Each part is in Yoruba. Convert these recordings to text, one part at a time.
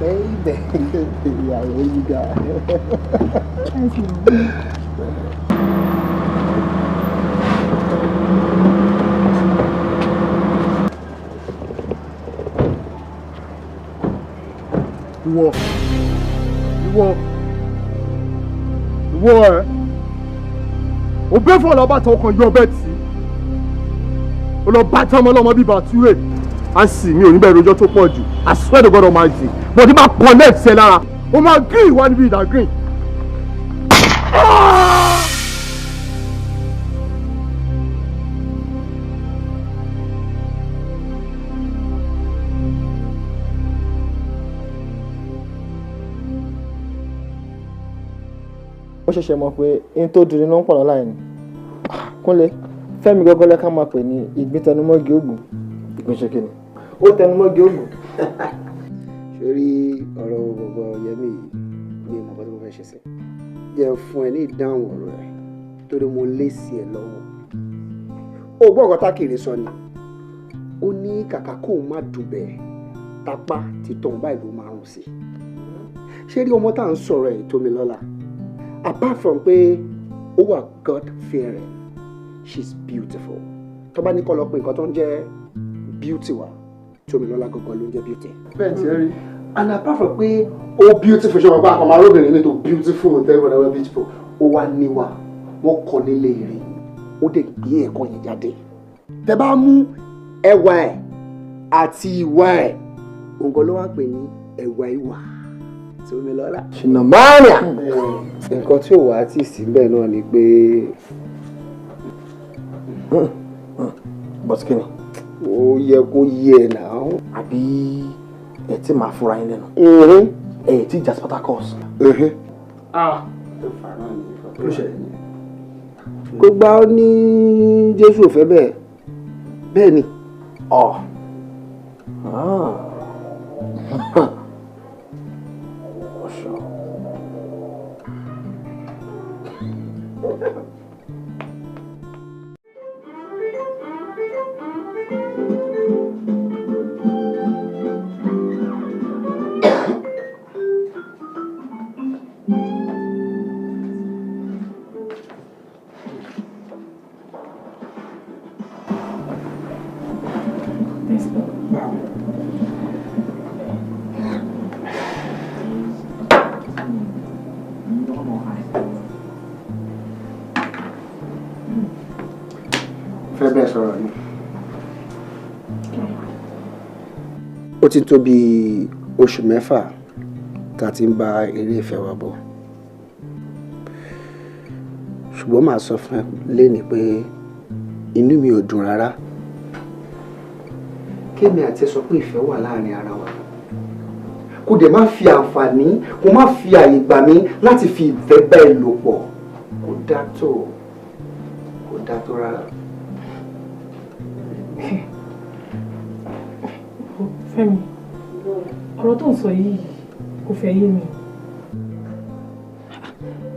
Baby. Ìyàwó yíga. Thank you. Ìwọ ìwọ ìwọ ẹ ò bẹ́ fún ọlọ́ba tó kàn yọ bẹ́ẹ̀ tí ó lọ bá tí ọmọ ọlọ́mọ bíbá túwèé á sì mi ò ní bẹ̀rẹ̀ ọjọ́ tó pọ̀ jù. I swear to God Almighty, but tí bá connect ẹ lára, ó máa green wá níbi ìdá green. Ó ṣẹ̀ṣẹ̀ mọ̀ pé n tó dùn ní ń pọ̀ lọ́la yẹn ni. Kúnlé Fẹ́mi gọ́gọ́ lẹ́ka máa pè ní ìgbín tẹnumọ́gi ògùn. Ìgbín ṣe kíni? Ó tẹnumọ́gi ògùn. Sórí ọ̀rọ̀ bọ̀bọ̀ Yẹmí yìí ní ìmọ̀ kan tí mo fẹ́ ṣe sí. Jẹ́ fún ẹ ní ìdáhùn ọ̀rọ̀ ẹ̀ torí mo lé sí ẹ lọ́wọ́. O gbọ́ ọ̀gọ́ tákìrì sọ ni. Ó ní kàkà kóun má dùn bẹ́ẹ̀ tapá títàn báyìí ló máa rùn sí. Ṣé rí ọmọ tá à ń sọ̀rọ̀ ẹ̀ Tómilọ́lá? Apart from pé ó wà God fearing, she's beautiful. Tó bá ní kọ́ lọ pé nǹkan tó ń jẹ́ beauty wa, Tómilọ́lá gangan ló ń jẹ́ beauty. Bẹ́ẹ̀ tí ẹ rí. And apart from pé ó beautiful, ṣé wọn bá àkànmọ́ arúgbìnrin mi tó beautiful, tẹ́lẹ̀ wọ́n beautiful, ó wá níwà, wọ́n kọ́ nílé rẹ̀, ó dẹ̀ gbé ẹ̀kọ́ yẹn jáde. Tẹ́ bá mú ẹwà ẹ̀ àti ìwà ẹ̀, òǹkọ́ ló wá pè ní ẹwà ìwà. Tómilọ́lá. Ṣìnà mania. Nǹkan tí ò wá tì sí bẹ́ẹ̀ náà ni pé. But kí ni? Ó yẹ kó yé ẹ náà. Àbí ẹ tí màá fúnra yín lẹ́nu? Ẹ tí ìjà Spartacus. Kó gbá ó ní Jésù ò fẹ́ bẹ́ẹ̀ bẹ́ẹ̀ ni. Ọ̀. Fẹ́ bẹ́ẹ̀ sọ̀rọ̀ ni. Ó ti tó bí oṣù mẹ́fà tá a ti ń bá eré ìfẹ́ wa bọ̀. Ṣùgbọ́n màá sọ fún ẹ lénìí pé inú mi ò dùn rárá. Kémi àti ẹ sọ pé ìfẹ́ wà láàrin ara wa. Kò dẹ̀ má fi àǹfààní, kò má fi àyè gbà mí láti fi ìfẹ́ bá ẹ lò pọ̀. Kò dá tó, kò dá tó rárá. Fẹ́mi, ọ̀rọ̀ tó ń sọ yìí kò fẹ́ yé mi.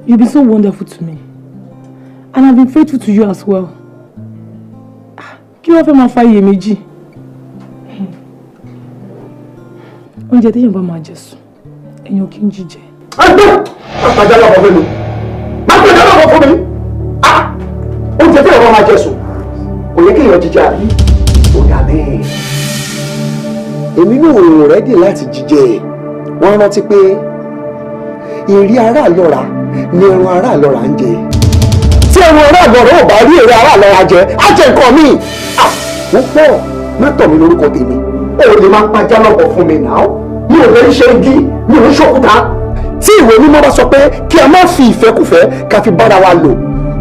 You've been so wonderful to me and I've been faithful to you as well. Kí ló fẹ́ máa fa iyèméjì? Oúnjẹ téèyàn bá máa jẹ sùn, èèyàn kì í jíjẹ. Ẹgbẹ́ àpàjá lọ́kọ̀ fún mi, àpàjá lọ́kọ̀ fún mi. Oúnjẹ téèyàn bá máa jẹ sùn, kò yẹ kéèyàn jíjẹ àbí? Ó dà bẹ́ẹ̀. Èmi náà ò rẹ́dì láti jíjẹ. Wọ́n rántí pé ìrí ará lọ́ra ni ẹran ará lọ́ra ń jẹ. Tí ẹran ará lọ́ra ò bá rí èrè ará lọ́ra jẹ, á jẹ nǹkan míì. Wọ́n pọ̀ má tọ̀ mí lórúkọ tèmi. Ó lè máa pajá lọ́bọ̀ fún mi náà. Mi ò lè ṣe igi, mi ò ń ṣòkúta. Tí ìwé mímọ́ bá sọ pé kí a má fi ìfẹ́kùfẹ́ ká fi bára wa lò,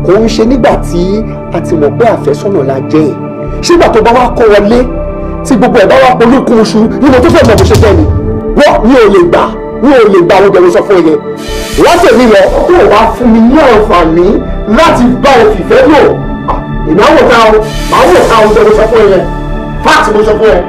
kò ń ṣe nígbà tí a ti mọ̀ pé àfẹ́sọ́nà la jẹ́. Ṣígbà tó bá wá kọ́ wọlé tí gbogbo ẹ̀ bá wá polúkú oṣù ni mo tó fẹ́ mọ̀ bó ṣe jẹ́ ni. Wọ́n mi ò lè gbà, mi ò lè gbà àwọn obìnrin sọ fún yẹn. Látẹ̀mí lọ, tó o bá fún mi ní àǹfààní láti bá ẹ fìfẹ́ lò. Èmi á wò ká o, màá wò ká o jẹ́ mo sọ fún yẹn. Fáàtì mo sọ fún ẹ.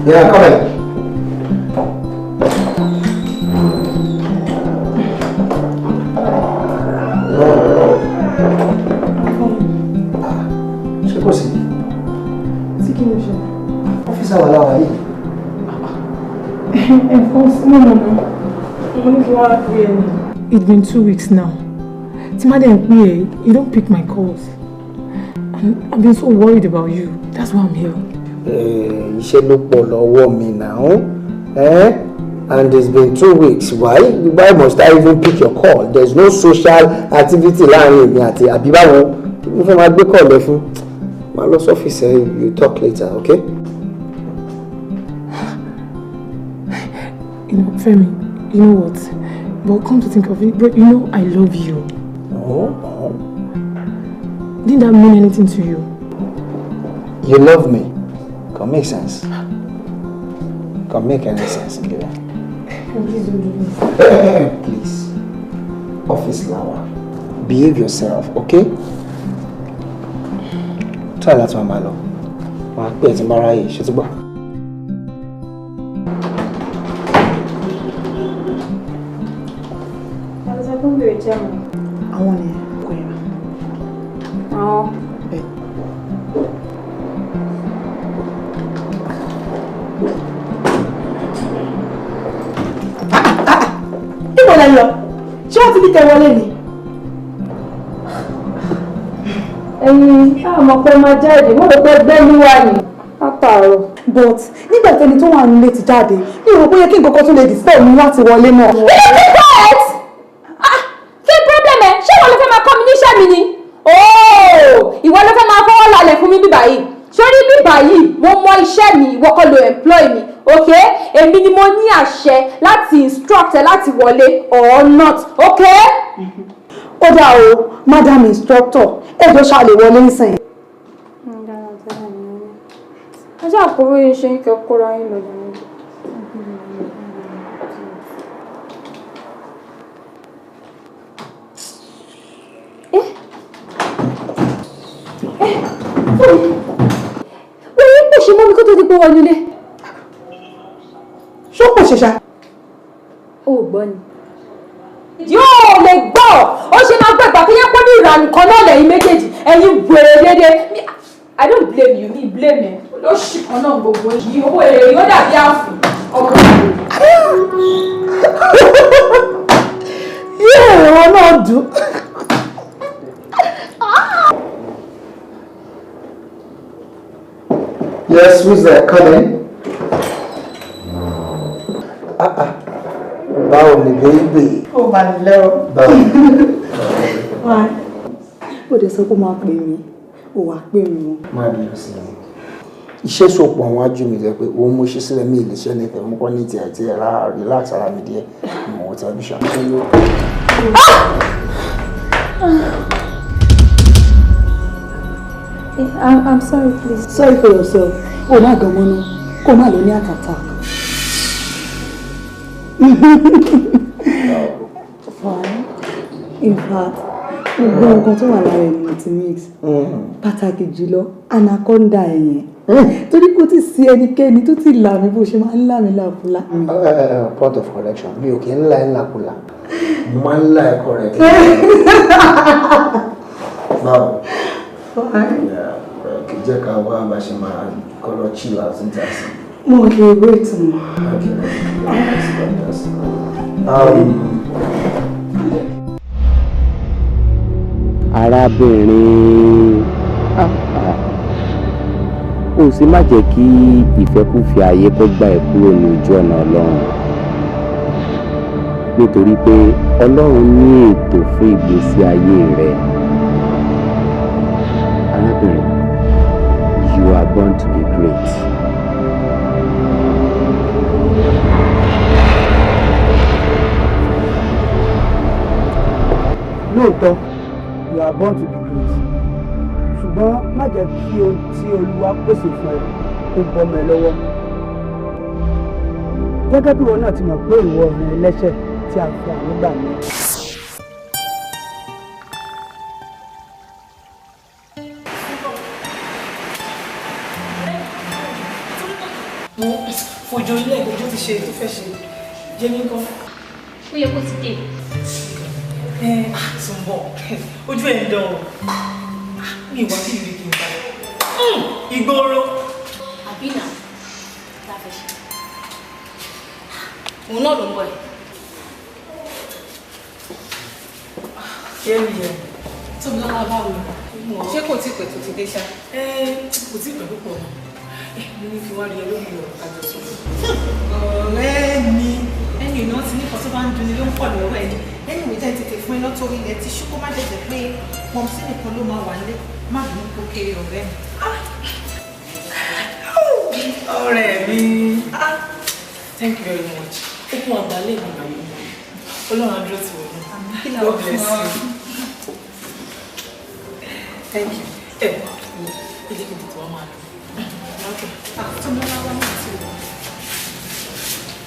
Yeah, come in. Ṣé kò sí? Sí, kí ló ṣe? Ọ́fíìsì àwọn aláwa yìí. Ẹ̀fọ́ sínú mọ̀nà. Mo ní kí wọ́n á pè é ní. It's been 2 weeks now. Tí má dẹ̀ ń pè é, you don't pick my calls. And I've been so worried about you. That's why I'm here. Iṣẹ́ ló pọ̀ lọ́wọ́ mi now. Eh? And it's been 2 weeks. Why? Why must I even pick your call? There's no social activity láàrin èmi àti àbí báwo? Kí mo fẹ́ máa gbé call ẹ fún? Máa lọ sọ́fíìsì ẹ, you talk later, okay? You know, Femi, you know what? But come to think of it, but you know I love you. Oh. Didn't that mean anything to you? You love me. Can make sense. Can make any sense, Nkira. Please don't do this. Please. Office lawa. Behave yourself, okay? Try láti máa lọ. Màá pè ẹ́ tí n bá ráyè, ṣé ti gbọ́? Àwọn ni kò yẹ. Àwọn. Bẹ́ẹ̀. Níbo lẹ lọ? Ṣé wọ́n ti ní kẹ́ wọlé ni? Ẹ̀yin àmọ̀ pé máa jáde, mo rò pé gbẹ́mí wà ní látàárọ̀. But nígbà tẹni tó wà nílé ti jáde, mi ò rò pé ó yẹ kí nǹkan kan tún lè disturb mi láti wọlé mọ́. Will you keep quiet? Ah, kí problem ẹ? Ṣé ìwọ ló fẹ́ máa kọ́ mi níṣẹ́ mi ni? Ooo, ìwọ ló fẹ́ máa fọwọ́ lálẹ̀ fún mi bíbà yìí. Sórí bíbà yìí, mo mọ iṣẹ́ mi, ìwọ kọ́ ló employ mi, okay? Èmi ni mo ní àṣẹ láti instruct ẹ láti wọlé or not, okay? Ó dáa o, madam instructor, ẹ jọ ṣáà lè wọlé nsìn. Ajá àkóró yìí ṣe ń kẹ́ kóra yín lọ́dún méjì. Wọ́n yín pèsè mọ́ mi kó tó di pé wọ́n nílé. Ṣó kò ṣe ṣá? Ó gbọ́ ni. Yóò lè gbọ́, ó ṣe máa gbọ́ ìgbà tó yẹ kó ní ìrànù kan náà lẹ́yìn méjèèjì, ẹ̀yin wèrè dédé. I don't blame you, mi blame ẹ. Olóṣì kan náà gbogbo yìí, owó èrè yóò dàbí àfù. Ọmọ Yóò ìwọ náà dùn. Yes, who's there? Come in. Ah ah. Báwo ni baby? Ó máa lẹ́ o. Báwo ni? Ó dẹ̀ sọ pé ó máa pè mí, ó wàá pè mí mọ́. Má bínú sí mi. Iṣẹ́ sopọ̀ àwọn ajú mi jẹ́ pé òun mo ṣe sílẹ̀ mí ìlè ṣẹ́ nífẹ̀ẹ́ mo kọ́ ní ti àti ẹ̀rá relax ara mi díẹ̀ mo wọ tẹlifíṣàn. I'm sorry, please. Sorry for yourself. O má gan mọ́nú, kó má lọ ní heart attack. Fine. In fact, gbogbo nǹkan tó wà lára ẹni mo ti mix. Pàtàkì jùlọ, anaconda ẹ̀yẹn. Torí kò tí sí ẹnikẹ́ni tó ti là mí bó ṣe máa ń là mí làkúlà. Point of correction, mi ò kì í la ẹ̀ ńlákulà, mo máa ń la ẹ̀kọ́ rẹ̀ kí. Báwo? Fine. Kì í jẹ́ ká wá bá ṣe máa kọ́ lọ chill out níta sí. Mo lè wait mọ́. Okay, okay. Arábìnrin, ah, ah. Ó sì má jẹ́ kí ìfẹ́kúfẹ̀ẹ́ ayé kó gbà ẹ́ kúrò ní ojú ọ̀nà Ọlọ́run, nítorí pé Ọlọ́run ní ètò fún ìgbésí ayé rẹ. Arábìnrin, you are born to be great. Lóòótọ́, you are born to be great, ṣùgbọ́n má jẹ́ kí ohun tí Olúwa pèsè fún ẹ kó bọ́mọ ẹ lọ́wọ́, gẹ́gẹ́ bí wọn náà ti mọ̀ pé ìwọ ọ̀rìn ẹlẹ́ṣẹ̀ tí a fi àánú gbà ní. Mo fojú ilé ìgbẹ́jọ́ ti ṣe tó fẹ́ ṣe. Jẹ́mi ńkọ́? Ó yẹ kó ti dé. Ẹ Sùnbọ̀, ojú ẹ̀ ń dán o. Mi ìwà tí ìrírí kì í bá. Ìgboro. Àbí nà, tá a fẹ́ ṣe. Òun náà ló ń bọ̀ ẹ̀. Yẹ́mi yẹn. Tóbi lọ́la báwo? Ṣé kò tí pẹ́ tó ti dé ṣá? Kò tí pẹ́ púpọ̀ náà. Mo ní kí wá rí ẹ lórí ọ̀rọ̀ kájọ sọ. Ọ̀rẹ́ mi, ẹni ìná ti ní kan tó bá ń dunni ló ń pọ̀ lọ́wọ́ ẹ̀. Ẹni ìwé jẹ́ tètè fún ẹ lọ́tọ́rí ilẹ̀ tí ṣú kó má jẹ̀jẹ̀ pé pọ̀npsí nìkan ló máa wà nílé. Má bínú kó kéré ọ̀rẹ́ mi. Ọ̀rẹ́ mi, thank you very much. Ó kún àgbálẹ̀ mi báyìí. Ọlọ́run á dúró tì wọ́n náà. God bless you. Thank you. Ẹ ẹ jẹ́ kí n tètè wá máa lọ. Tómọ́lá wá náà ti wọ̀.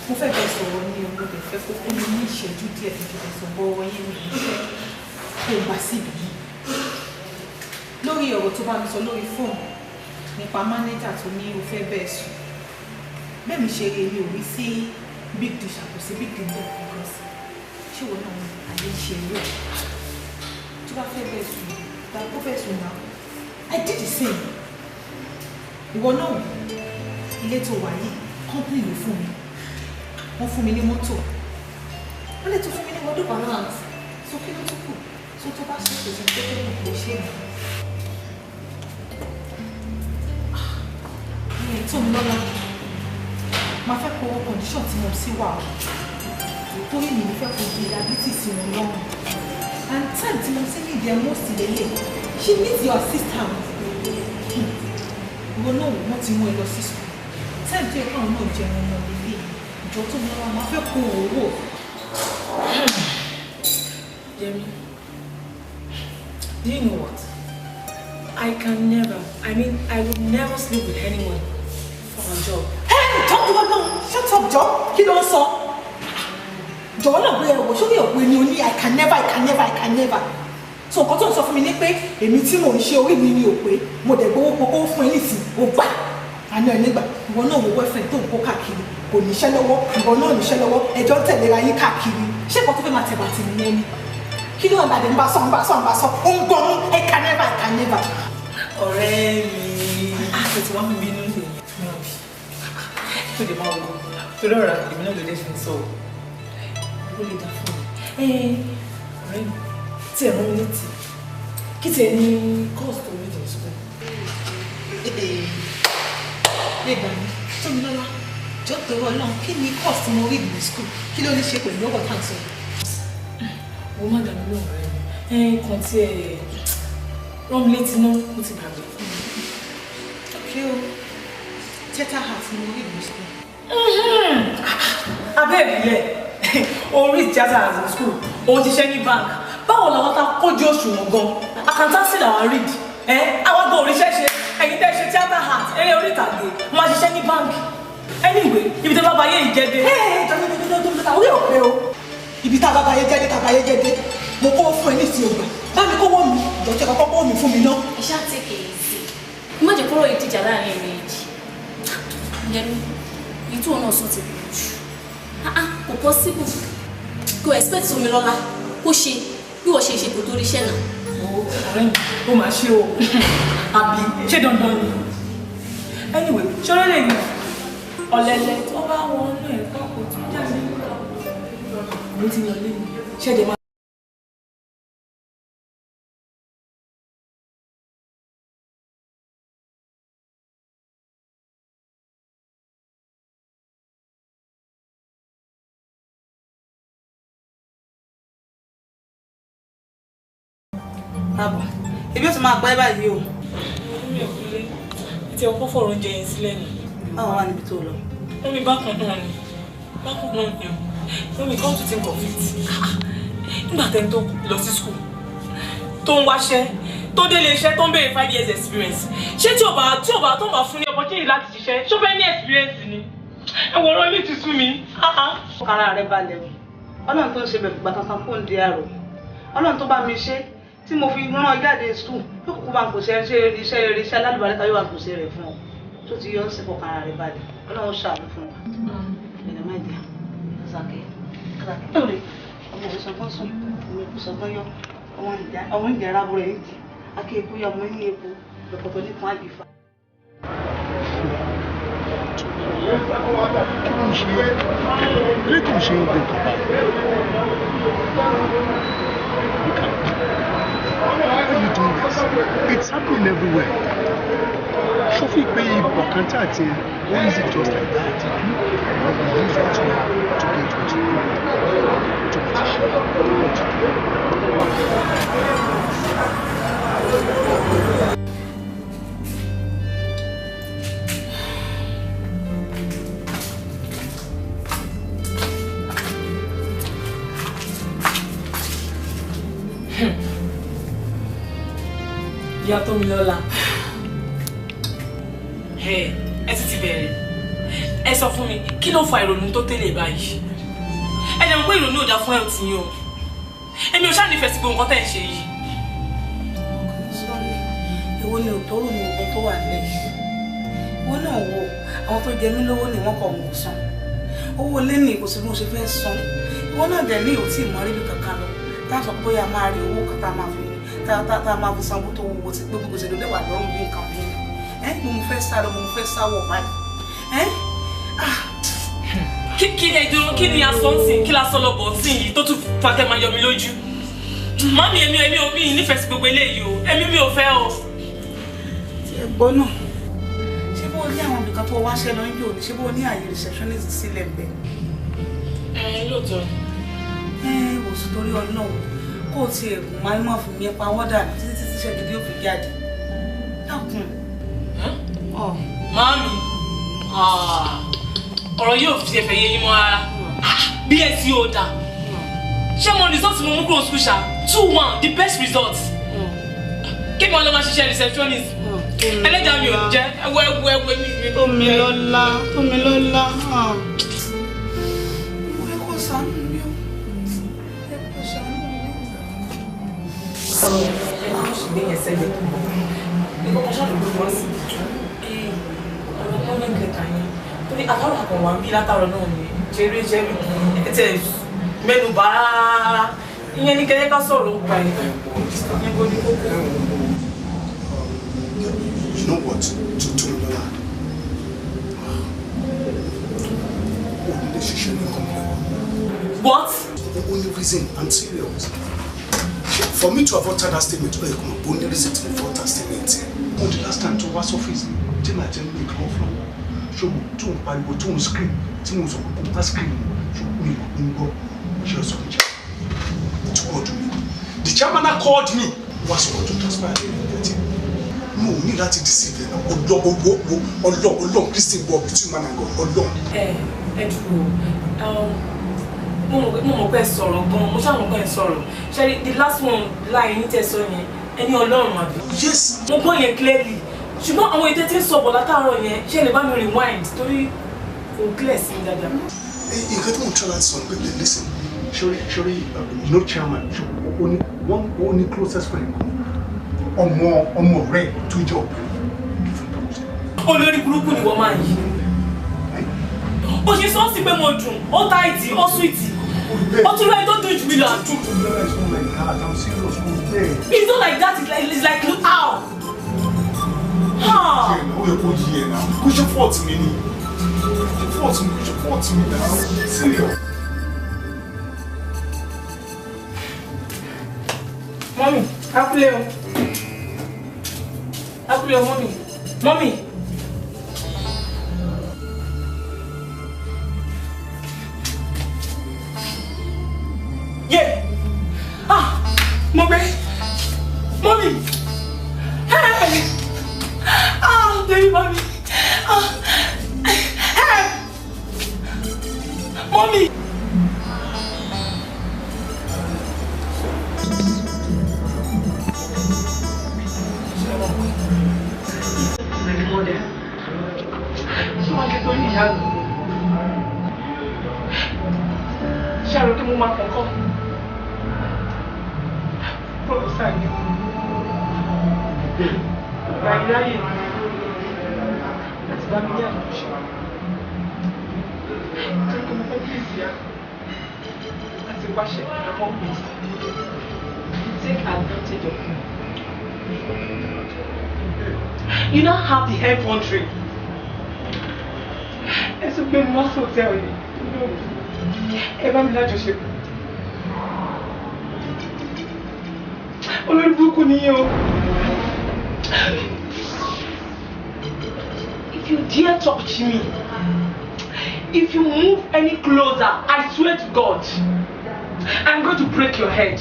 Mo fẹ́ bẹ́ẹ̀ sọ̀rọ̀ ní o, mo dẹ̀ fẹ́ kó fún mi ní ìṣẹ́jú díẹ̀ kí n fi bẹ́ẹ̀ sọ̀rọ̀ ọwọ́ yín mi ní fẹ́ kó o gbà síbi yìí. Lórí ọ̀rọ̀ tó bá mi sọ lórí fóònù nípa mánéjà tó ní o fẹ́ bẹ́ẹ̀ sùn. Bẹ́ẹ̀ mi ṣe rí èmi ò rí sí big dish àkóso big deal náà because ṣé ìwọ náà àyè ṣe eré ẹ̀? Tó bá fẹ́ bẹ́ẹ̀ sùn, gbà kó bẹ́ẹ̀ sùn náà. I did the same. Ìwọ náà ilé tó wà yìí company ló fún mi, wọ́n fún mi ní mọ́tò, wọ́n lè tún fún mi ní wọ́dún balance, so kí ló tún kù? So tó bá ṣe kò sí tó tó kù kò ṣe é. Mi tó mi lọ́la, máa fẹ́ kó owó condition tí mo sì wà o, torí mi ní fẹ́ kó di liability sí wọn lọ́rùn, and time tí mo sì ní ìdí ẹ̀ most lélẹ̀, she needs your assistance. Ìwọ náà wọ́n ti mú ẹ lọ sí sùn time tó yẹ káwọn náà jẹun ọmọ ilé ìjọ tó mọ wa máa fẹ́ kó owó. Yemi, do you know what? I can never, I mean, I would never sleep with anyone for a job. Hey, jọ jọ náà, shut up jọ, kí ló ń sọ? Jọ̀wọ́ náà bóyá ẹ̀wọ̀ sórí òpin ni o ní I can never, I can never, I can never. So nǹkan tó ń sọ fún mi ni pé èmi tí mò ń ṣe orí mi ni ò pé mo dẹ̀ gbowó kókó fún ẹ nísìn ó gbà àná ẹ nígbà ìwọ náà wo boyfriend tó ń kó káàkiri kò níṣẹ́ lọ́wọ́, ìwọ náà níṣẹ́ lọ́wọ́, ẹjọ́ ń tẹ̀léra yín káàkiri, ṣé nǹkan tó fẹ́ máa tẹ̀bà tì nìyẹn ni? Kí ló ń bá dé ń bá sọ ń bá sọ ń bá sọ ó ń gbọ́ mú I can never, I can never. Ọ̀rẹ́ mi, àti tí wọ́n ń bínú sí mi ò bí tó lè máa wọ torí ọ̀rọ̀ èmi náà ló dé fi ń sọ ó lè dá fún mi. Ọ̀rẹ́ mi, tí ẹ̀ rán mi létí kí tiẹ̀ ní course tó rí jẹ̀ school. Lè gbà mí, Tómilọ́lá, jọ torí Ọlọ́run, kí ni course tí mo rí ní school? Kí ló ní ṣe pẹ̀lú ọ̀rọ̀ tá à ń sọ yìí? Wo má dàbí lóhùn rẹ mi, kàn tí ẹ rán mi létí náà, mo ti gbàgbé. Ok o, theatre art ni mo rí ní school. Abẹ́ ìbílẹ̀, orí theatre art ní school, òun ṣiṣẹ́ ní bank. Báwo làwọn ta kójú òṣùwọ̀n gan? Accountancy làwọn read. Àwọn gan oríṣẹ́ ṣe, ẹ̀yin tẹ́ ṣe theatre art, eré orí ìtàgé, máa ṣiṣẹ́ ní báǹkì. Anyway, ibi tí a bá ba ayé ìjẹ́dé. Jọ̀dọ̀dọ̀dọ̀dọ̀ orí ò pé o. Ibi tá a bá ba ayé jẹ́dé, tá a bá ayé jẹ́dé. Mo kó fún ẹ ní ìsìn ògbà. Bá mi kówó mi, jọ̀ọ́ kọ́kọ́ kówó mi fún mi náà. Ẹ ṣáà take it easy. Má jẹ́ kọ́rọ̀ ìdíjà láàrin ẹ̀mí èjì. Yẹmi, ìtú ọ̀nà ọ̀sán ti pọ̀ jù. Kò possible. Kò expect Tómilọ́lá kó ṣe bí wọ́n ṣe ṣe kò tó ríṣẹ́ náà. Ọ̀rẹ́ mi, ó máa ṣe o. Àbí ṣé dandan ni? Anyway, ṣọ́rẹ́ lè ní ọ̀lẹ́lẹ̀ tó bá wọnú ẹ̀kọ́ kò tún jáde. Mo ti lọ lé mi. Ṣẹ́jẹ̀ máa. Àbọ̀, ebi ó ti máa pẹ́ báyìí o. Mi ò kúlé, tí ọkọ fọ̀rọ̀ oúnjẹ yẹn sílẹ̀ nù. Báwo wà níbi tó lọ? Mummy bákan náà ni, bákan náà ni o. Mummy, come to think of it. Nígbà tẹ́ni tó lọ sí school, tó ń wáṣẹ́, tó délé iṣẹ́ tó ń béèrè 5 years experience. Ṣé tí ò bá tó máa fún ní opportunity láti ṣiṣẹ́, ṣó fẹ́ ní experience ni? Ẹ wọ̀rọ̀ ilé ti sú mi. Ọkàn rẹ balẹ̀ o. Ọlọ́run tó ń ṣe bẹ̀rù gbàtàn fún òǹdí àrò. Ọlọ́run tó bá mi ṣe tí mo fi rán jáde school yóò kúkú bá ń pèsè iṣẹ́ rere, iṣẹ́ alálùbáríkà yóò bá ń pèsè rẹ̀ fún ọ. Tó ti yọ ọ́ sí fọkàrà rẹ̀ balẹ̀. Ọlọ́run ṣàánú fún wa. Ẹ̀rẹ̀ má jẹ́. Àṣàkẹ́. Àṣàkẹ́. Ọmọ òun sọgbọ́n sùn, ọmọ èkó sọgbọ́n yọ, ọmọ ìjà arábọ̀ rẹ̀ ń jì, aké epo yọ ọmọ ní epo, lọ́pọ̀tọ̀ nípọn àgbìfà. Kí ló ń ṣe é? Kí ló ń ṣe é gbogbo nǹkan báyìí? Look at me. Why are you doing this? It's happening everywhere. Ṣọ́fì pé ìbọ̀kántà àti ẹ̀, why is it just like that? But we use what we have to get what we want. To get what you do. Ìyá Tómilọ́lá, ẹ ti bẹ̀rẹ̀. Ẹ sọ fún mi, kí ló fa ìrònú tó tẹ́lẹ̀ báyìí? Ẹ jẹ́ mọ̀ pé ìrònú ò dáa fún health yín o. Èmi ò ṣáà nífẹ̀ẹ́ sí gbogbo nǹkan tẹ́ ẹ̀ ń ṣe yìí. Sọ́rí, èwo ni òtóró ni ogun tó wà nílẹ̀ yìí? Ìwọ náà wo àwọn tó jẹ mí lówó ni wọ́n kọ̀ wọ́n san. Owó lé ní kò sí bí mo ṣe fẹ́ san. Ìwọ náà dẹ̀ ní òtí ìmọ̀ ríbi kankan lọ. Tá a sọ pé a máa rí owó kan tá a máa fi san owó tó wúwo tí gbogbo gbèsè ló lẹ́wà lọ́rùn bí nǹkan mi. Ẹ́ mo fẹ́ sá lọ, mo fẹ́ sá wọ̀ báyìí. Ẹ́ Kí ni ẹjọ́ kí ni aṣọ ń sìn kí la sọ lọ bọ̀ ń sìn yìí tó tún fa kẹ́ máa yọ mi lójú. Mọ́mí èmi ò mi nífẹ̀ẹ́ sí gbogbo eléyìí o, èmi mi ò fẹ́ o. Tí ẹ gbọ́ náà, ṣé bó ní àwọn ibìkan tó wáṣẹ́ lọ ń jò ní, ṣé bó ní àyè receptionist sílẹ̀ bẹ́ẹ̀? Ẹ lóòótọ́. Ẹ wò sí torí Ọlọ́run kó o ti ẹ̀gùn máa ń mọ̀ fún mi pa wọ́dà títí títí ṣe gidi ó fi jáde. Dákun. Màámi, ọ̀rọ̀ yóò fi ẹ̀fẹ̀ yé yín mọ́ rárá. BSc ò dà. Ṣé mo result mo mú kúrò school ṣá? 2-1, the best result. Kí ni wọ́n lọ máa ṣiṣẹ́ receptionist? Ẹlẹ́dàá mi ò jẹ́ ẹwọ́ ẹwọ́ ẹwọ́ mi. Tómilọ́lá, Tómilọ́lá. Mo yẹ kó ṣàánú mi o. Ẹ kó ṣàánú mi. Ọ̀rọ̀ ẹ kò sì gbé yẹn sẹ́gbẹ̀ẹ́ tó mọ̀. Nǹkan kan ṣáà ló gbé wá sí. Ọ̀rọ̀ pọ́nmẹ́ntì lẹ́tà yẹn. Torí àtàwọn àkàn wà ń bí látàrọ náà ni jẹrẹ jẹrẹ ẹ tẹ mẹ́nu bà rárá. Ìyẹn ní kẹyẹ ká sọ̀rọ̀ ń pa ẹ. Ìyẹn kò ní kókó. You know what? Tómilọ́lá, o ní lè ṣiṣẹ́ ní company. What? The only reason I'm serious. For me to have uttered that statement, oh, come on, the only reason to have uttered that statement. Oh, the last time to was office, tí màá jẹ́ make love lọ́wọ́. Ṣé tó ń pariwo tó ń scream tí mo sọ pé kó má scream ṣé mi ò ń gbọ́ ṣé o sọ fún jẹ́ to God me. The chairman called me. Wá sọ̀rọ̀ tó transpire lórí ẹ̀jẹ̀ tí mo ní láti deceive ẹ̀ náà ọlọ́ Christian wọ between man and God ọlọ́. Ẹ ẹ dúró, mo mọ̀ pé ẹ sọ̀rọ̀ gan-an, mo ṣáà mọ̀ pé ẹ sọ̀rọ̀. Ṣé the last one láì ní tẹ̀sán yẹn ẹni Ọlọ́run àbí? Yes. Mo gbọ́ yẹn clearly. Ṣùgbọ́n àwọn ètò tí ń sọ̀bọ̀ látàárọ̀ yẹn ṣé lè bá mi rewind torí kò clear sí mi dáadáa. Nǹkan tí mo ń try láti sọ ni pé listen, ṣorí you know chairman ó ní closest friend ọmọ ọmọ rẹ̀ tó jẹ́ obìnrin. Olórí burúkú ni wọ́n máa ń yí. Ó ṣe sọ sí pé mo dùn, ó táìtì, ó súwìtì. Ó tún rẹ́ tó dùn jù mí lọ. It's not like that, it's like look how. Ó yẹ kó yí ẹ náà, kó ṣe fault mi ni. Kó ṣe fault mi náà, serious. Mọ́mì, akúlé o. Akúlé o, mọ́mì. Mọ́mì. Yeah. Ah, mo gbé. Mọ́mì. Hey. Ah, baby, mommy. Ah. Hey. Mommy. My mother. Ṣé wàá ṣe tó ní ìyá mi? Ṣé àrò kí mo máa kọ̀ọ̀kan? Pọ̀lọ́sà ni. Láyé láyé. ti bá mi ní àjọṣe. Torí pé mo fẹ́ please ya. Láti wáṣẹ àwọn pèsè. You take advantage of me. You now have the effrontery. Ẹ tún gbé mi wá sí hòtẹ́ẹ̀lì yìí. Ẹ bá mi lájọṣepọ̀. Olórí burúkú ni yín o. If you dare touch me, if you move any closer, I swear to God, I'm going to break your head.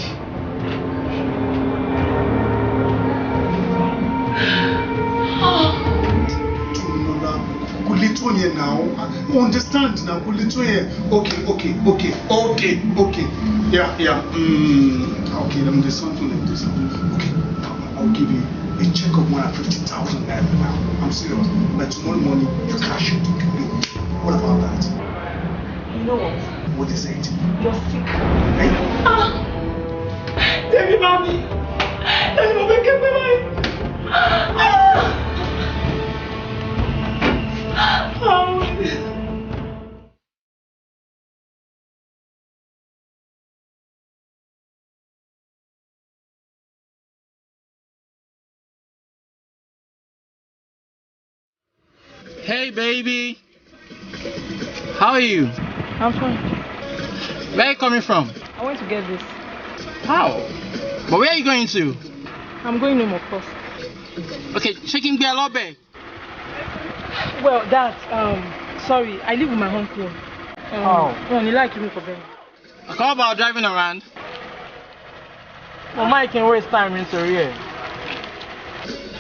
Tómilọ́lá, kò lè tó yẹn now. I understand now, kò lè tó yẹn. Okay, okay, okay, okay, okay. Yeah, yeah. Okay, there's something like this. Okay, I'll give you a check of 150,000 naira now. I'm serious. By tomorrow morning, you cash it. What about that? You know what? What is it? You're sick. Hey? Ah! Tell mommy. Tell me, mommy. Ah! Oh. Hey baby, how are you? I'm fine. Where are you coming from? I went to get this. How? But where are you going to? I'm going home, of course. Okay, chicken be a lot bag. Well, that, sorry, I live with my uncle. Oh. Well, you like me for them. How about driving around? Well, Mike can waste time in here.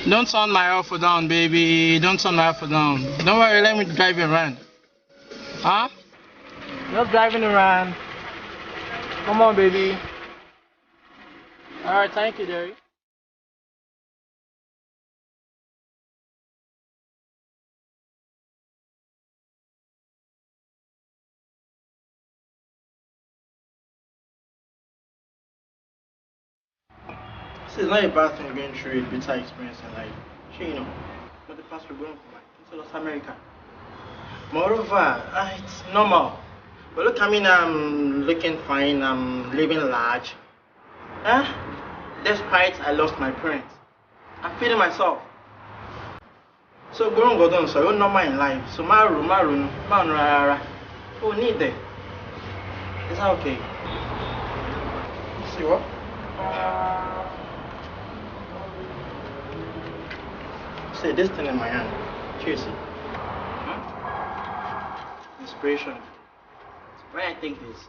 Don't turn my offer down, baby. Don't turn my offer down. Don't worry, let me drive you around. Huh? Just driving around. Come on, baby. Alright, thank you, Jerry. See, it's not a bad thing going through a bitter experience in life. Sure, you know, but the past we're going for like into North America. Moreover, it's normal. But look, I mean, I'm looking fine, I'm living large. Huh? Despite I lost my parents, I'm feeding myself. So, going on, so you're normal in life. So, maru, maru, maru, rara. Oh, need that. Is that okay? See what? See this thing in my hand. Cheers. Huh? Inspiration. When I take this,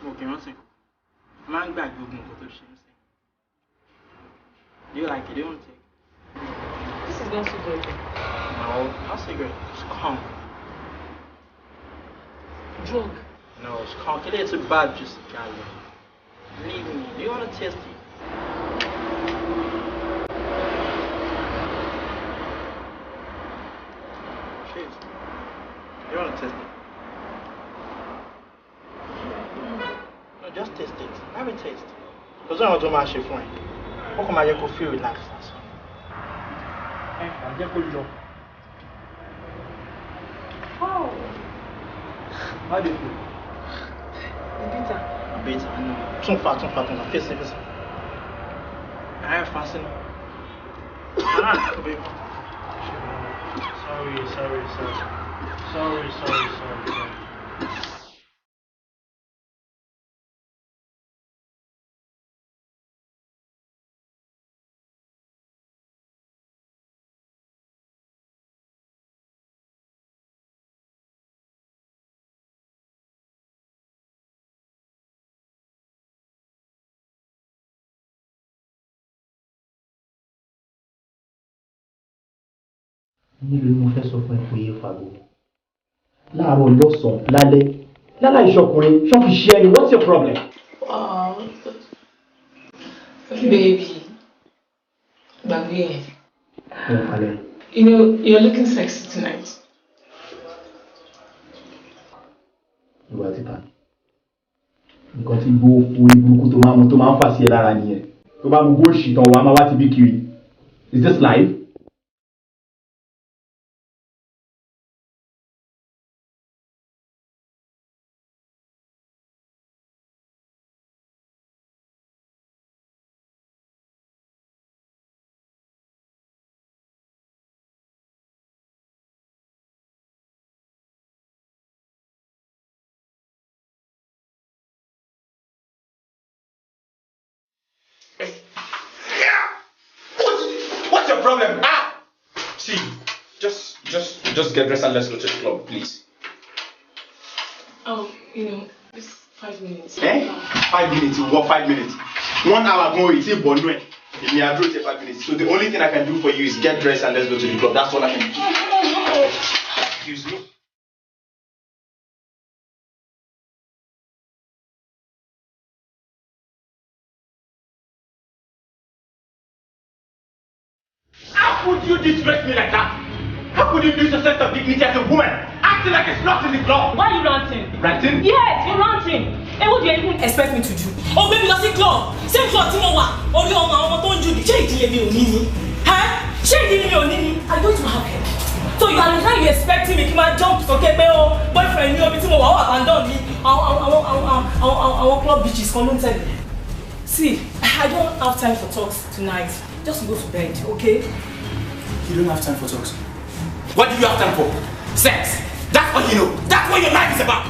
okay, one second. Man back Google. Do you like it? Do you want to take it? This is not cigarette. No, not cigarette. It's calm. Drug. No, it's calm. It's a bad just leave me. Do you want to taste it? Cheers. You want to taste it? No, just taste it. Have a taste. Because I don't want to fún ẹ. Ó kàn máa jẹ́ kó feel relaxed. Ẹ fà jẹ́ kó lọ. How? How do you feel? It's bitter. Bitter, I know. Tún fà, tún fà, tún fà. Face it, face it. I fasten. Ah, baby. Sorry, sorry, sorry. Sorry, sorry, sorry, sorry. Nílùú ni mo fẹ́ sọ fún ẹ kò yé fagbó láàárọ̀ lọ́sàn-án lálẹ́ láláì ṣọkùnrin ṣọ́ọ̀fì ṣe ẹni, what's your problem? Wow. Baby, gbàgbé yẹn. Mo falẹ̀. You know, you're looking sexy tonight. Ìwà títa nǹkan tí gbó orí burúkú tó máa ń mu tó máa ń fà sí ẹ lára nìyẹn, tó bá mu góòṣì tán wàá máa wá ti bí kiri. Is this life? problem? Ah! See, just get dressed and let's go to the club, please. Oh, you know, it's 5 minutes. Eh? 5 minutes? What 5 minutes? 1 hour ago, it's a bonwe. Me, I drew it 5 minutes. So the only thing I can do for you is get dressed and let's go to the club. That's all I can do. Excuse me. How could you disgrace me like that? How could you lose your sense of dignity as a woman? Acting like a slut in the club! Why are you ranting? Ranting? Yes, you're ranting! And what do you even expect me to do? Oh, baby, that's the club! Same club, tí mo wà! Orí ọmọ àwọn tó ń jù ní. Ṣé ìdílé mi ò ní ni? Ṣé ìdílé mi ò ní ni? I don't have help. So you are now you expecting me kí n máa jump sókè pé o boyfriend mi omi tí mo wà ó abandon mi. Àwọn club bitches kan ló ń tẹ̀lé. See, I don't have time for talks tonight. Just go to bed, okay? You don't have time for talks. What do you have time for? Sex! That's what you know! That's what your life is about!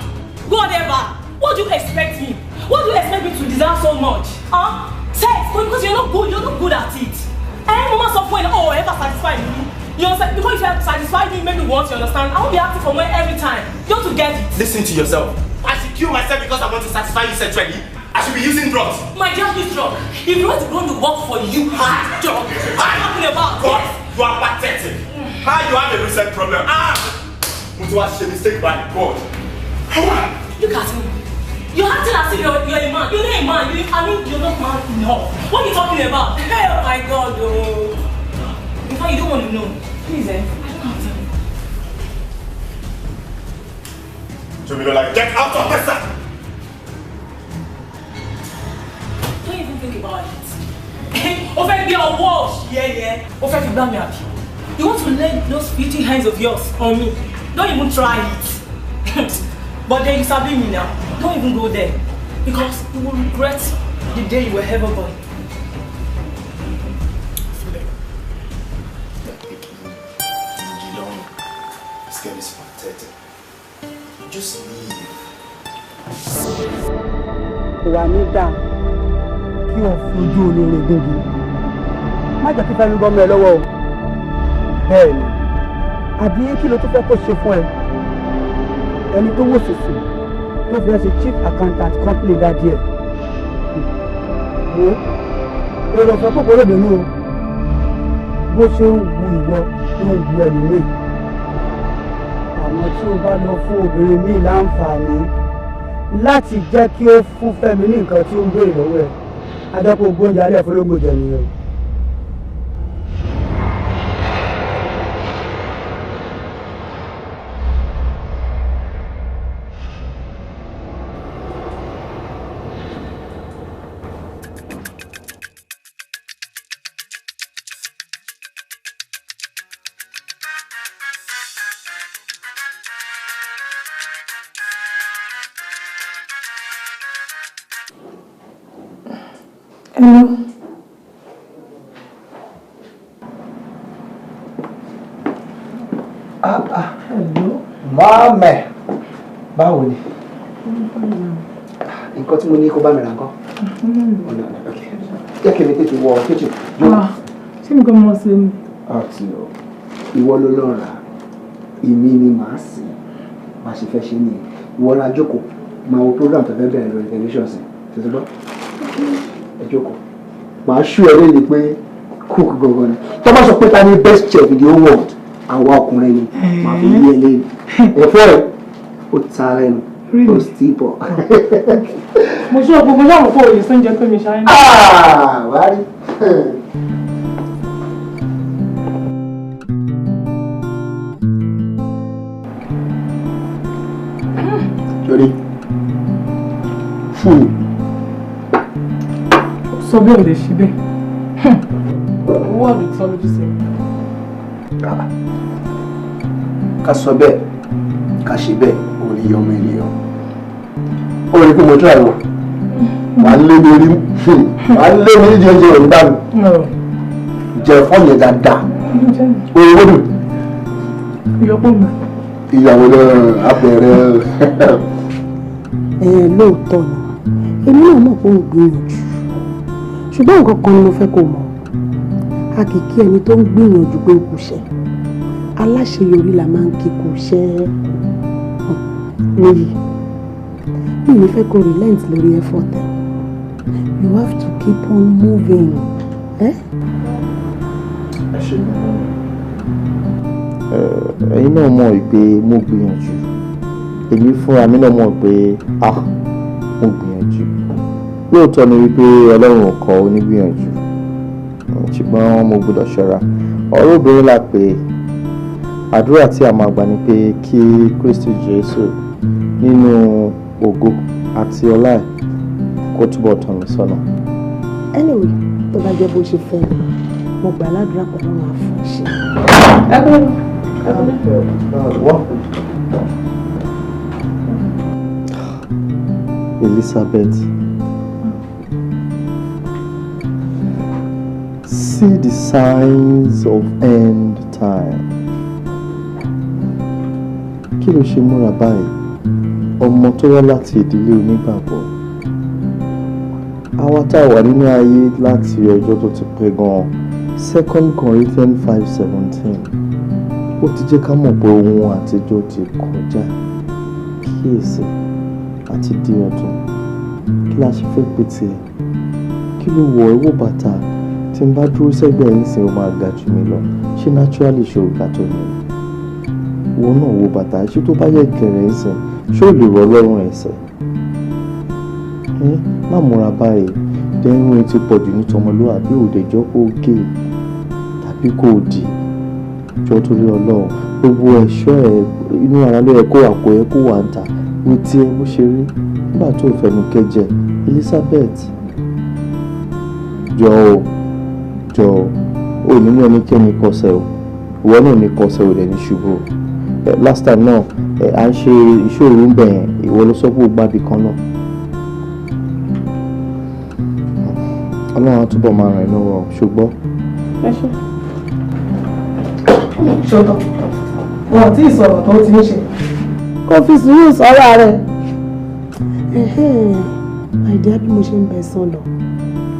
Whatever! What do you expect me? What do you expect me to deserve so much? Huh? Sex! Because you're not good at it. Eh, mama sọ fún ẹ, oh, ever satisfy me. You understand? Because if you have satisfied me maybe once, you understand? I won't be acting for me every time. Don't you get it? Listen to yourself. I should kill myself because I want to satisfy you sexually. I should be using drugs. My dear, use drug. If you want to go to work for you, hard drug. What are you talking about? God, you are pathetic. How you have a recent problem? Ah! Mutu has a mistake by God. Look at me. You're acting as if you're a man. You're not a man. I mean, you're not man enough. What are you talking about? Oh my God, oh. In fact, you don't want to know. Please, eh? I don't have time. Tomilola, get out of this! Don't even think about it. O fẹ́ gbé ọwọ́ òṣì yẹn. O fẹ́ fi gbá mi àbí. You want to lay those filthy hands of yours on me. Don't even try it. But then you sabi me now. Don't even go there. Because you will regret the day you were ever born. This girl is pathetic. Just leave. Kò wá ní dáa kí o fojú olóore gbòógì. Má jẹ́ kí Fẹ́mi bọ́mọ ẹ lọ́wọ́ o. Bẹ́ẹ̀ ni, àbí kí ló tún fẹ́ kó ṣe fún ẹ? Ẹni tó wò sùsù tó fi ẹ́ ṣe chief accountant company dádì ẹ̀. Wo èrò ọ̀fẹ́ kòkòrò bínú o. Bó ṣe ń wu ìwọ ló ń wu ẹlòmíì. Àwọn tí ó bá lọ fún obìnrin míì láǹfààní láti jẹ́ kí ó fún Fẹ́mi ní nǹkan tí ó ń béèrè lọ́wọ́ ẹ̀. Adẹ́kùn gbóúnjẹ alẹ́ fọlọ́gbọ̀n jẹ nìyẹn o. Hello. Hello. Mame, báwo ni? Nǹkan tí mo ní kó bá mi ra nǹkan. Jẹ́ kí mi tètè wọ kitchen. Ṣé mi kò mọ̀ sí ni? Àti o, ìwọ ló lọ rà, èmi ni màá sìn, màá ṣe fẹ́ ṣe nìyẹn. Ìwọ ra jókòó, máa wo program tó fẹ́ bẹ̀rẹ̀ lórí tẹlifíṣàn sí. Ṣé ti gbọ́? Ẹ jókòó. Màá ṣú ẹ lẹ́yìn pé cook gangan ni. Tó bá sọ pé ta ni best chef in the whole world, àwa ọkùnrin ni màá fi yí ẹ lẹ́yìn. Ẹ̀fọ́ ẹ̀ ó ta lẹ́nu, ó sì pọ̀. Mo ṣe òpó mo ṣàmùkọ́ òye sóúnjẹ tó mi ṣáájú. Wàá rí. Sorry. Fún mi. Sọ bí òde ṣe bẹ́ẹ̀. Owó àdùtọ́ lójú sí mi. Ká sọ bẹ́ẹ̀, ká ṣe bẹ́ẹ̀, ò ní yọmọ ènìyàn. Ó rí pé mo try wọn. Wà á lé mi rí, wà á lé mi nídìí oúnjẹ òní bá mi. Jẹ fọ́ọ̀mù yẹn dáadáa. Oye wọ́n dùn. Ìyọ́pọ̀ mi. Ìyàwó náà abẹ̀rẹ̀. Ẹ lóòótọ́ ni, èmi náà mọ̀ pé ó ń gbìyànjú. Ṣùgbọ́n nǹkan kan ni mo fẹ́ kó mọ̀. A kì í kí ẹni tó ń gbìyànjú pé kò ṣe. Aláṣeyọrí la máa ń kí kò ṣe. Níyì, mi ní fẹ́ kó relent lórí effort ẹ. You have to keep on moving. Eh? Ẹ ṣe ẹ̀yin náà mọ̀ pé mo gbìyànjú. Èmi fúnra mi náà mọ̀ pé ah, mo gbìyànjú. Lóòótọ́ ni wípé Ọlọ́run ò kọ́ onígbìyànjú, ṣùgbọ́n mo gbọ́dọ̀ ṣọ́ra. Ọ̀rọ̀ obìnrin là pé àdúrà tí a máa gbà ni pé kí Kristi Jésù nínú ògo àti ọlá ẹ̀ kó túbọ̀ tọ́ mi sọ́nà. Anyway, tó bá jẹ́ bó ṣe fẹ́ mi, mo gbà ládùúrà pẹ̀lú àwọn àfọ̀ṣe. Elizabeth, see the signs of end time. Kí ló ṣe múra báyìí? Ọmọ tó wá láti ìdílé onígbàgbọ́. Àwa tá a wà nínú ayé láti ọjọ́ tó ti pẹ́ gan-an. 2 Corinthians 5:17. Ó ti jẹ́ ká mọ̀ pé ohun àtijọ́ ti kọjá. Kíyèsí àti di ọ̀tun. Kí la ṣe fẹ́ pè tiẹ̀? Kí ló wọ̀ ẹ́ wò bàtà? Tí n bá dúró sẹ́gbẹ̀ẹ́ yín sìn, ó máa ga jù mí lọ. Ṣé naturally ṣe ò ga tó mi? Ìwọ náà wo bàtà, ṣé tó bá yẹ gẹ̀rẹ́ ń sìn, ṣé ò lè rọ lọ́rùn ẹsẹ̀? Má múra báyìí. Dẹ́rùn etí pọ̀ jù ní tọmọlúwàbí òdejọ́ kó gé tàbí kó dì. Jọ torí Ọlọ́run, gbogbo ẹ̀ṣọ́ ẹ̀ inú ara ló yẹ kó wà, kó yẹ kó wà ń ta. Wo tiẹ̀ bó ṣe rí nígbà tó fẹnu kẹjẹ. Elizabeth, jọ o, jọ o, ò ní mú ẹnikẹ́ni kọsẹ̀ o, ìwọ náà ní kọsẹ̀ ò dẹ̀ ní ṣubú o. Last time náà à ń ṣe ìṣòro ń bẹ̀ yẹn, ìwọ ló sọ pé o gbábi kan náà. Ọlọ́run á túbọ̀ máa ràn ẹ́ lọ́wọ́, ṣùgbọ́n. Ẹ ṣe. Ṣòtọ̀, wọn ò tí ì sọ̀rọ̀ tó ti ń ṣe. Kò fi sùúrù sọ́ra rẹ̀. Àìdí bí mo ṣe ń bẹ sán lọ,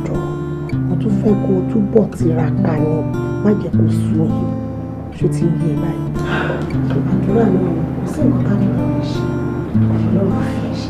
jọ mo tún fẹ́ kó o túbọ̀ tiraka ni, má jẹ́ kó sú ẹ. Ṣó ti ń yé ẹ báyìí? Àdúrà náà kò sí nǹkan tádùúrà rẹ̀ ṣe, Ọlọ́run á fẹ́ ṣe.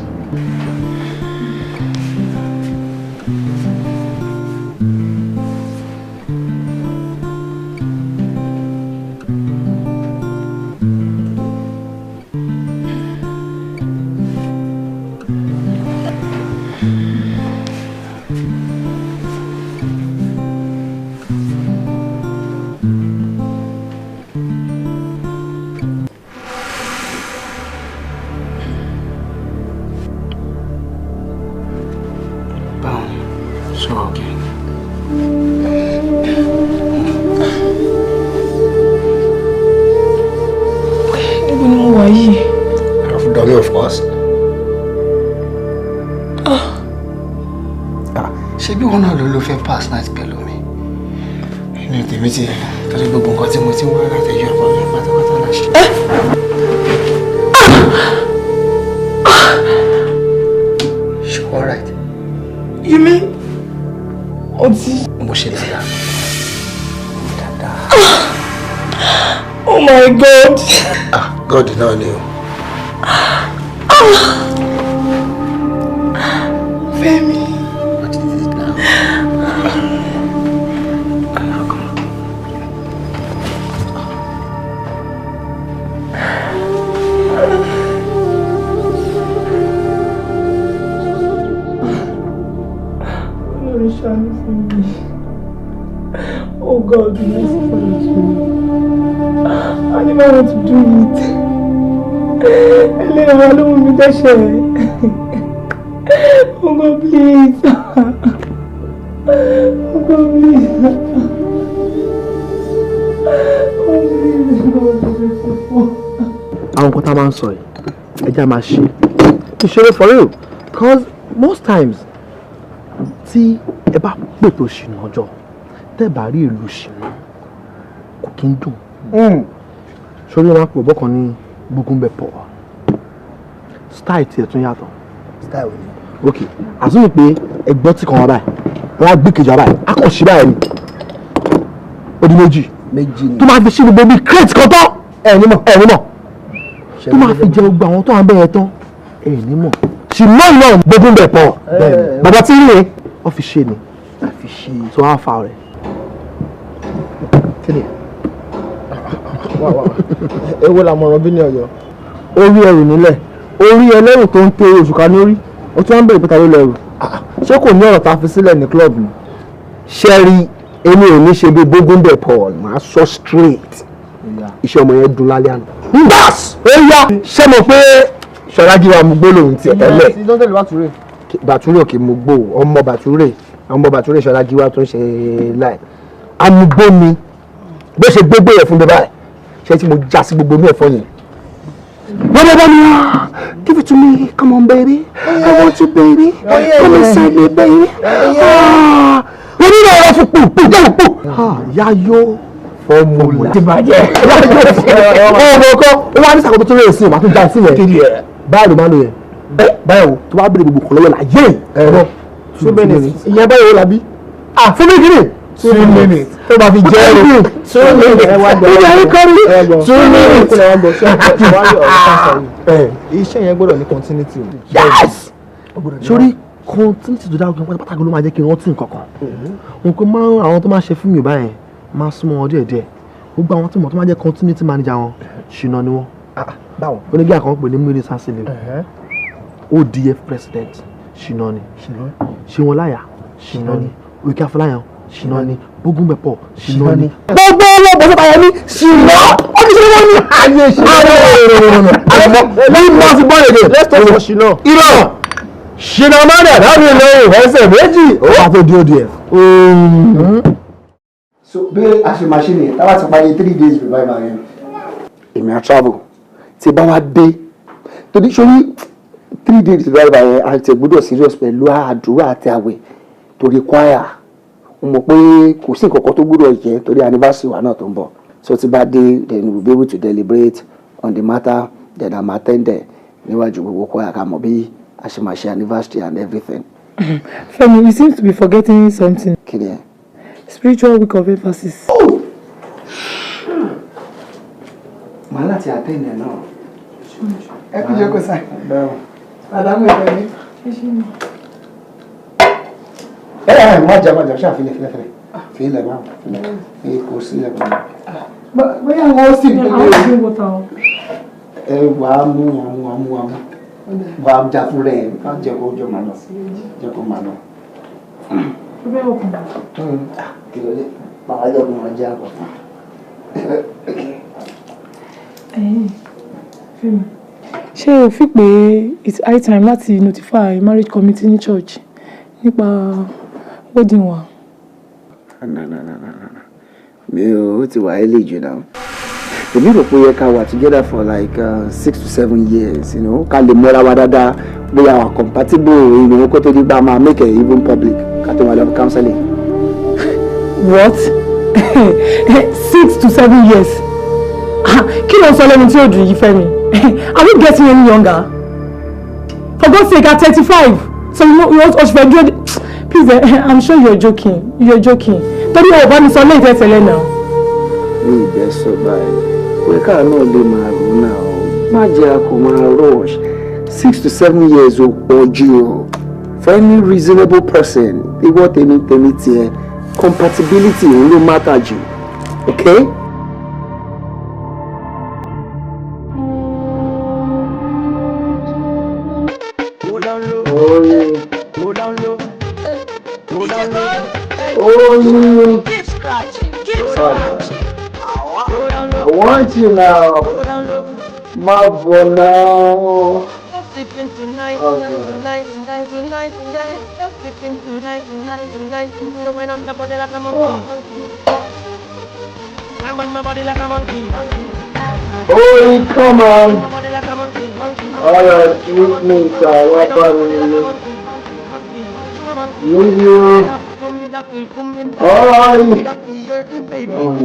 Ṣé bí wọn náà ló fẹ́ pass night pẹ̀lú mi? Inú tèmi ti torí gbogbo nǹkan tí mo ti ń wá látẹ̀yọ́ ọ̀pọ̀ pátápátá la ṣe. Ṣé all right? You mean ọtí? Mo ṣe dáadáa. Dáadáa. Oh my God. Ah, God náà ni o. Fẹ́mi. What is it now? Ọlọ́run ṣàánú fún mi. Oh God, be merciful unto me. I never want to do it. Ẹlẹ́rìí ló mú mi dẹ́ṣẹ̀. Oh God, please. Oh God, please. Oh please, God, be merciful. Àwọn nǹkan tá a máa ń sọ yìí, ẹ jẹ́ a máa ṣe. Ìṣeré for real, cause most times tí ẹ bá pètò ṣìnà ọjọ́, tẹ́ bá rí ìlú ṣìnà, kò kí ń dùn. Sórí wọn pè bọ́kàn ní gbogbo bẹ̀ pọ̀. Style tiẹ̀ tún yàtọ̀. Style wo ni? Ok, àsúnmí pé ẹgbọ́n tí kan wá báyìí, wọ́n á gbé kejì wá báyìí, á kàn sí báyìí ni. Ó di méjì. Méjì ni. Tó máa fi ṣí gbogbo bíi crate kan tán. Ẹ ní mọ̀, ẹ ní mọ̀. Tó máa fi jẹ gbogbo àwọn tó wà bẹ́ẹ̀ tán. Ẹ ní mọ̀. Ṣìnà náà gbogbo ń bẹ̀ pọ̀. Bàbá tí ń rè wọ́n fi ṣe ni. So á fa rẹ̀. Kí ni? Èwo làmọ̀ràn bí ní Ọ̀yọ́? Orí ẹrù nílẹ̀, orí ẹlẹ́rù tó ń tẹ oṣù kan lórí, ó tún wá ń bèrè pé ta ló lẹ́rù. Ṣé kò ní ọ̀rọ̀ tá a fi sílẹ̀ ní club ni? Ṣẹ́rí, èmi ò ní ṣe bí Bógúndé Paul, màá sọ straight. Iṣẹ́ ọmọ yẹn dùn lálẹ́ àná. Ndas! Ó yá! Ṣé mo pé Ṣọlá Gíwá mu gbó lòun tiẹ̀ tẹ́lẹ̀? Bàtúrè òkè mu gbó, ọmọ Bàtúrè, ọmọ Bàtúrè Ṣọlá Gíwá tó ń ṣe láì. Amugbó ni bó ṣe gbégbé yẹn fún mi báyìí, ṣé tí mo já sí gbogbo inú ẹ̀fọ́ yẹn. Whatever you are, give it to me. Come on, baby. I want you, baby. Come inside me, baby. Ah, we need all of you. Poo, poo, poo. Ah, yayo fọ́mùlà. Ti bàjẹ́. Ọmọ ọkọ, ó wá ní sàkóso tó rẹ̀ sí, màá tún já sí yẹn. Báyìí ló máa ń lò yẹn. Báyìí o, tó bá bèrè gbogbo kan lọ́wọ́ láyé. Ẹ̀rọ. 2 minutes. Ìyẹn báyìí ó làbí. Ah, fún mi kiri. 2 minutes. Tó bá fi jẹ́ ẹ̀rọ. 2 minutes. Ẹ wá gbọ́. Ìyá yín kọ́ mi. 2 minutes. Iṣẹ́ yẹn gbọ́dọ̀ ní continuity o. Yes! Sórí continuity tó dáa gan pátápátá ló máa jẹ́ kí n rántí nǹkan kan. Nǹkan máa ń àwọn tó máa ṣe fún mi ò báyẹn máa súnmọ́ wọn díẹ̀ díẹ̀. Gbogbo àwọn tí mo tó máa jẹ́ continuity manager wọn ṣìnà ni wọ́n. Báwo? Onígbà kan pè ní Múlẹ̀ Sásìlẹ̀. ODF president ṣìnà ni. Ṣé wọn láyà ṣìnà ni. Òkè Afọláyàn ṣìnà ni. Bógúnbẹ̀pọ̀ ṣìnà ni. Gbogbo owó bọ̀sọ̀ bàyẹ̀ ní ṣìnà. Ó ti ṣe wọ́n ní àyè ṣìnà. Ní mọ̀ sí bọ́ọ̀lù èdè. Let's talk for ṣìnà. Irọ́ ṣìnà máa dà dábì lóhùn ẹsẹ̀ méjì. Ó wà tó di ODF. So bí a ṣe máa ṣe nìyẹn, tá a bá ti parí 3 days revival yẹn, èmi á travel. Tí bá wá dé, torí sórí 3 days revival yẹn, a ti gbọ́dọ̀ serious pẹ̀lú àdúrà àti àwẹ̀ torí choir. Mo mọ̀ pé kò sí nǹkan kan tó gbọ́dọ̀ yẹ torí anniversary wa náà tó ń bọ̀. So tí bá dé, then we will be able to deliberate on the matter, then I'm attend there níwájú gbogbo choir ká mọ̀ bí a ṣe máa ṣe anniversary and everything. Femi, you seem to be forgetting something. Kí ni ẹ? Spiritual week of emphasis. Màá láti attend ẹ̀ náà. Ẹ kú jókòó sá. Màdàmú ìfẹ́ mi. Ẹ ẹ má jà, má jà, ṣáà filẹ̀ filẹ̀ filẹ̀ filẹ̀, má filẹ̀ fi kò sílẹ̀ má. Bóyá àwọn ó sì Yeah, I want to drink water. Ẹ wà á mú, wà á mú, wà á mú, wà á mú, wà á jà fún rẹ̀, má jẹ́ kó jọ máa lọ, jẹ́ kó máa lọ. Prepare open. Kí ló dé? Bàbá jẹ́ kó máa jẹ́ àpò fún. Femi, ṣé o fi pé it's high time láti notify marriage committee ní church nípa wedding wa? No, no, no, no, no. Mi ò, ó ti wà early jù náà. Èmi rò pé ó yẹ ká wà together for like 6 to 7 years, ká lè mọ́ra wa dáadáa, bóyá wà compatible, kó tó di gbà máa make it even public, ká tó wà lọ counseling. What? 6 to 7 years? Ah, kí ló ń sọ lẹ́nu tí ó dùn yìí, Fẹ́mi? Are we getting any younger? For God's sake, at 35, so you know you want oṣù fẹ́ dúró. Please, I'm sure you're joking. You're joking. Torí ọ̀ bá mi sọ lẹ́yìn tẹ́tẹ̀lẹ́ náà. Mi ìbẹ́ sọ báyìí pé káà náà lè máa rò náà o, má jẹ́ a kò máa rush. 6 to 7 years ò pọ̀ jù o for any reasonable person. Ìwọ tèmi, tèmi tiẹ̀, compatibility òun ló matter jù, okay? Oh, Keep scratching, keep scratching. I want you now. My boy now. Sleeping tonight, tonight, tonight, tonight, tonight. Sleeping tonight, tonight, tonight. When I'm the body like a monkey. I want my body like a monkey. Oh, come on. My body like a monkey. All right, meet me, sir. What about you? Leave you. All right. Oh.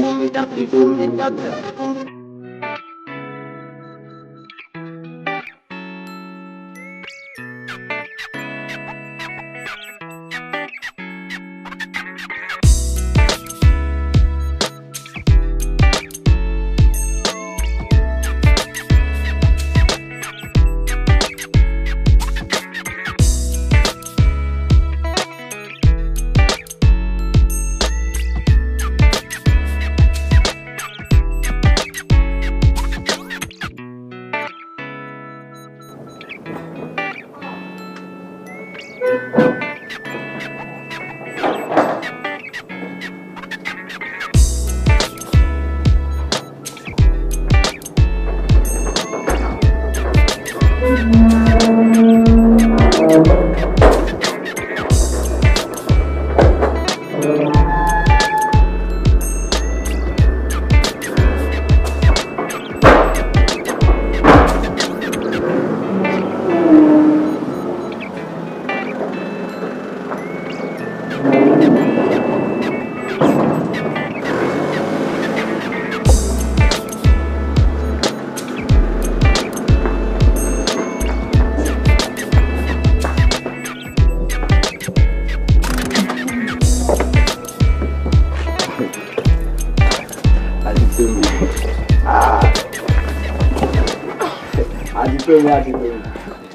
Fẹ́mi àti Fẹ́mi.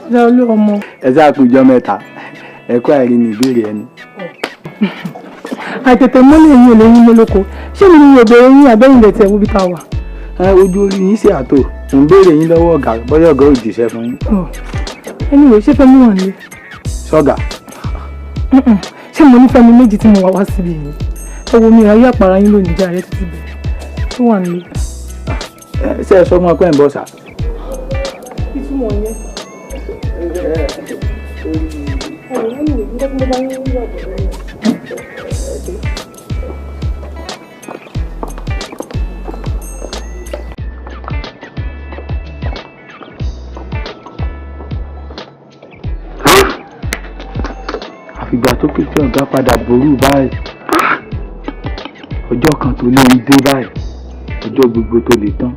Ọ̀dà olú ọmọ. Ẹ sáà kújọ́ mẹ́ta, ẹ̀kọ́ àìrí ni ìbéèrè ẹni. Àìtètè mọ́lẹ̀ yín ò lè yín mólóko. Ṣé mi ni òbèrè yín àbẹ́yìn lẹ̀ tẹ̀ wúbi tá a wà? Ojú orí yín sì àtò, mò ń béèrè yín lọ́wọ́ ọ̀gá, bóyá ọ̀gá ò jíṣẹ́ fún yín. Anyway, ṣé Fẹ́mi wà nílé? Sọ́gà. Ṣé mo ní Fẹ́mi méjì tí mo wá wá síbi yìí? Ẹ wo mi ráyé àpárá yín lónìí jàre títí bẹ̀rẹ̀. Tó wà nílé. Ṣé ẹ sọ fún ọ pé ń bọ̀ sà? Ìtumọ̀ yẹn. Àfìgbà tó pé tí ọ̀gá padà ború báyìí, ọjọ́ kan tó lé ń dé báyìí, ọjọ́ gbogbo tó lè tán.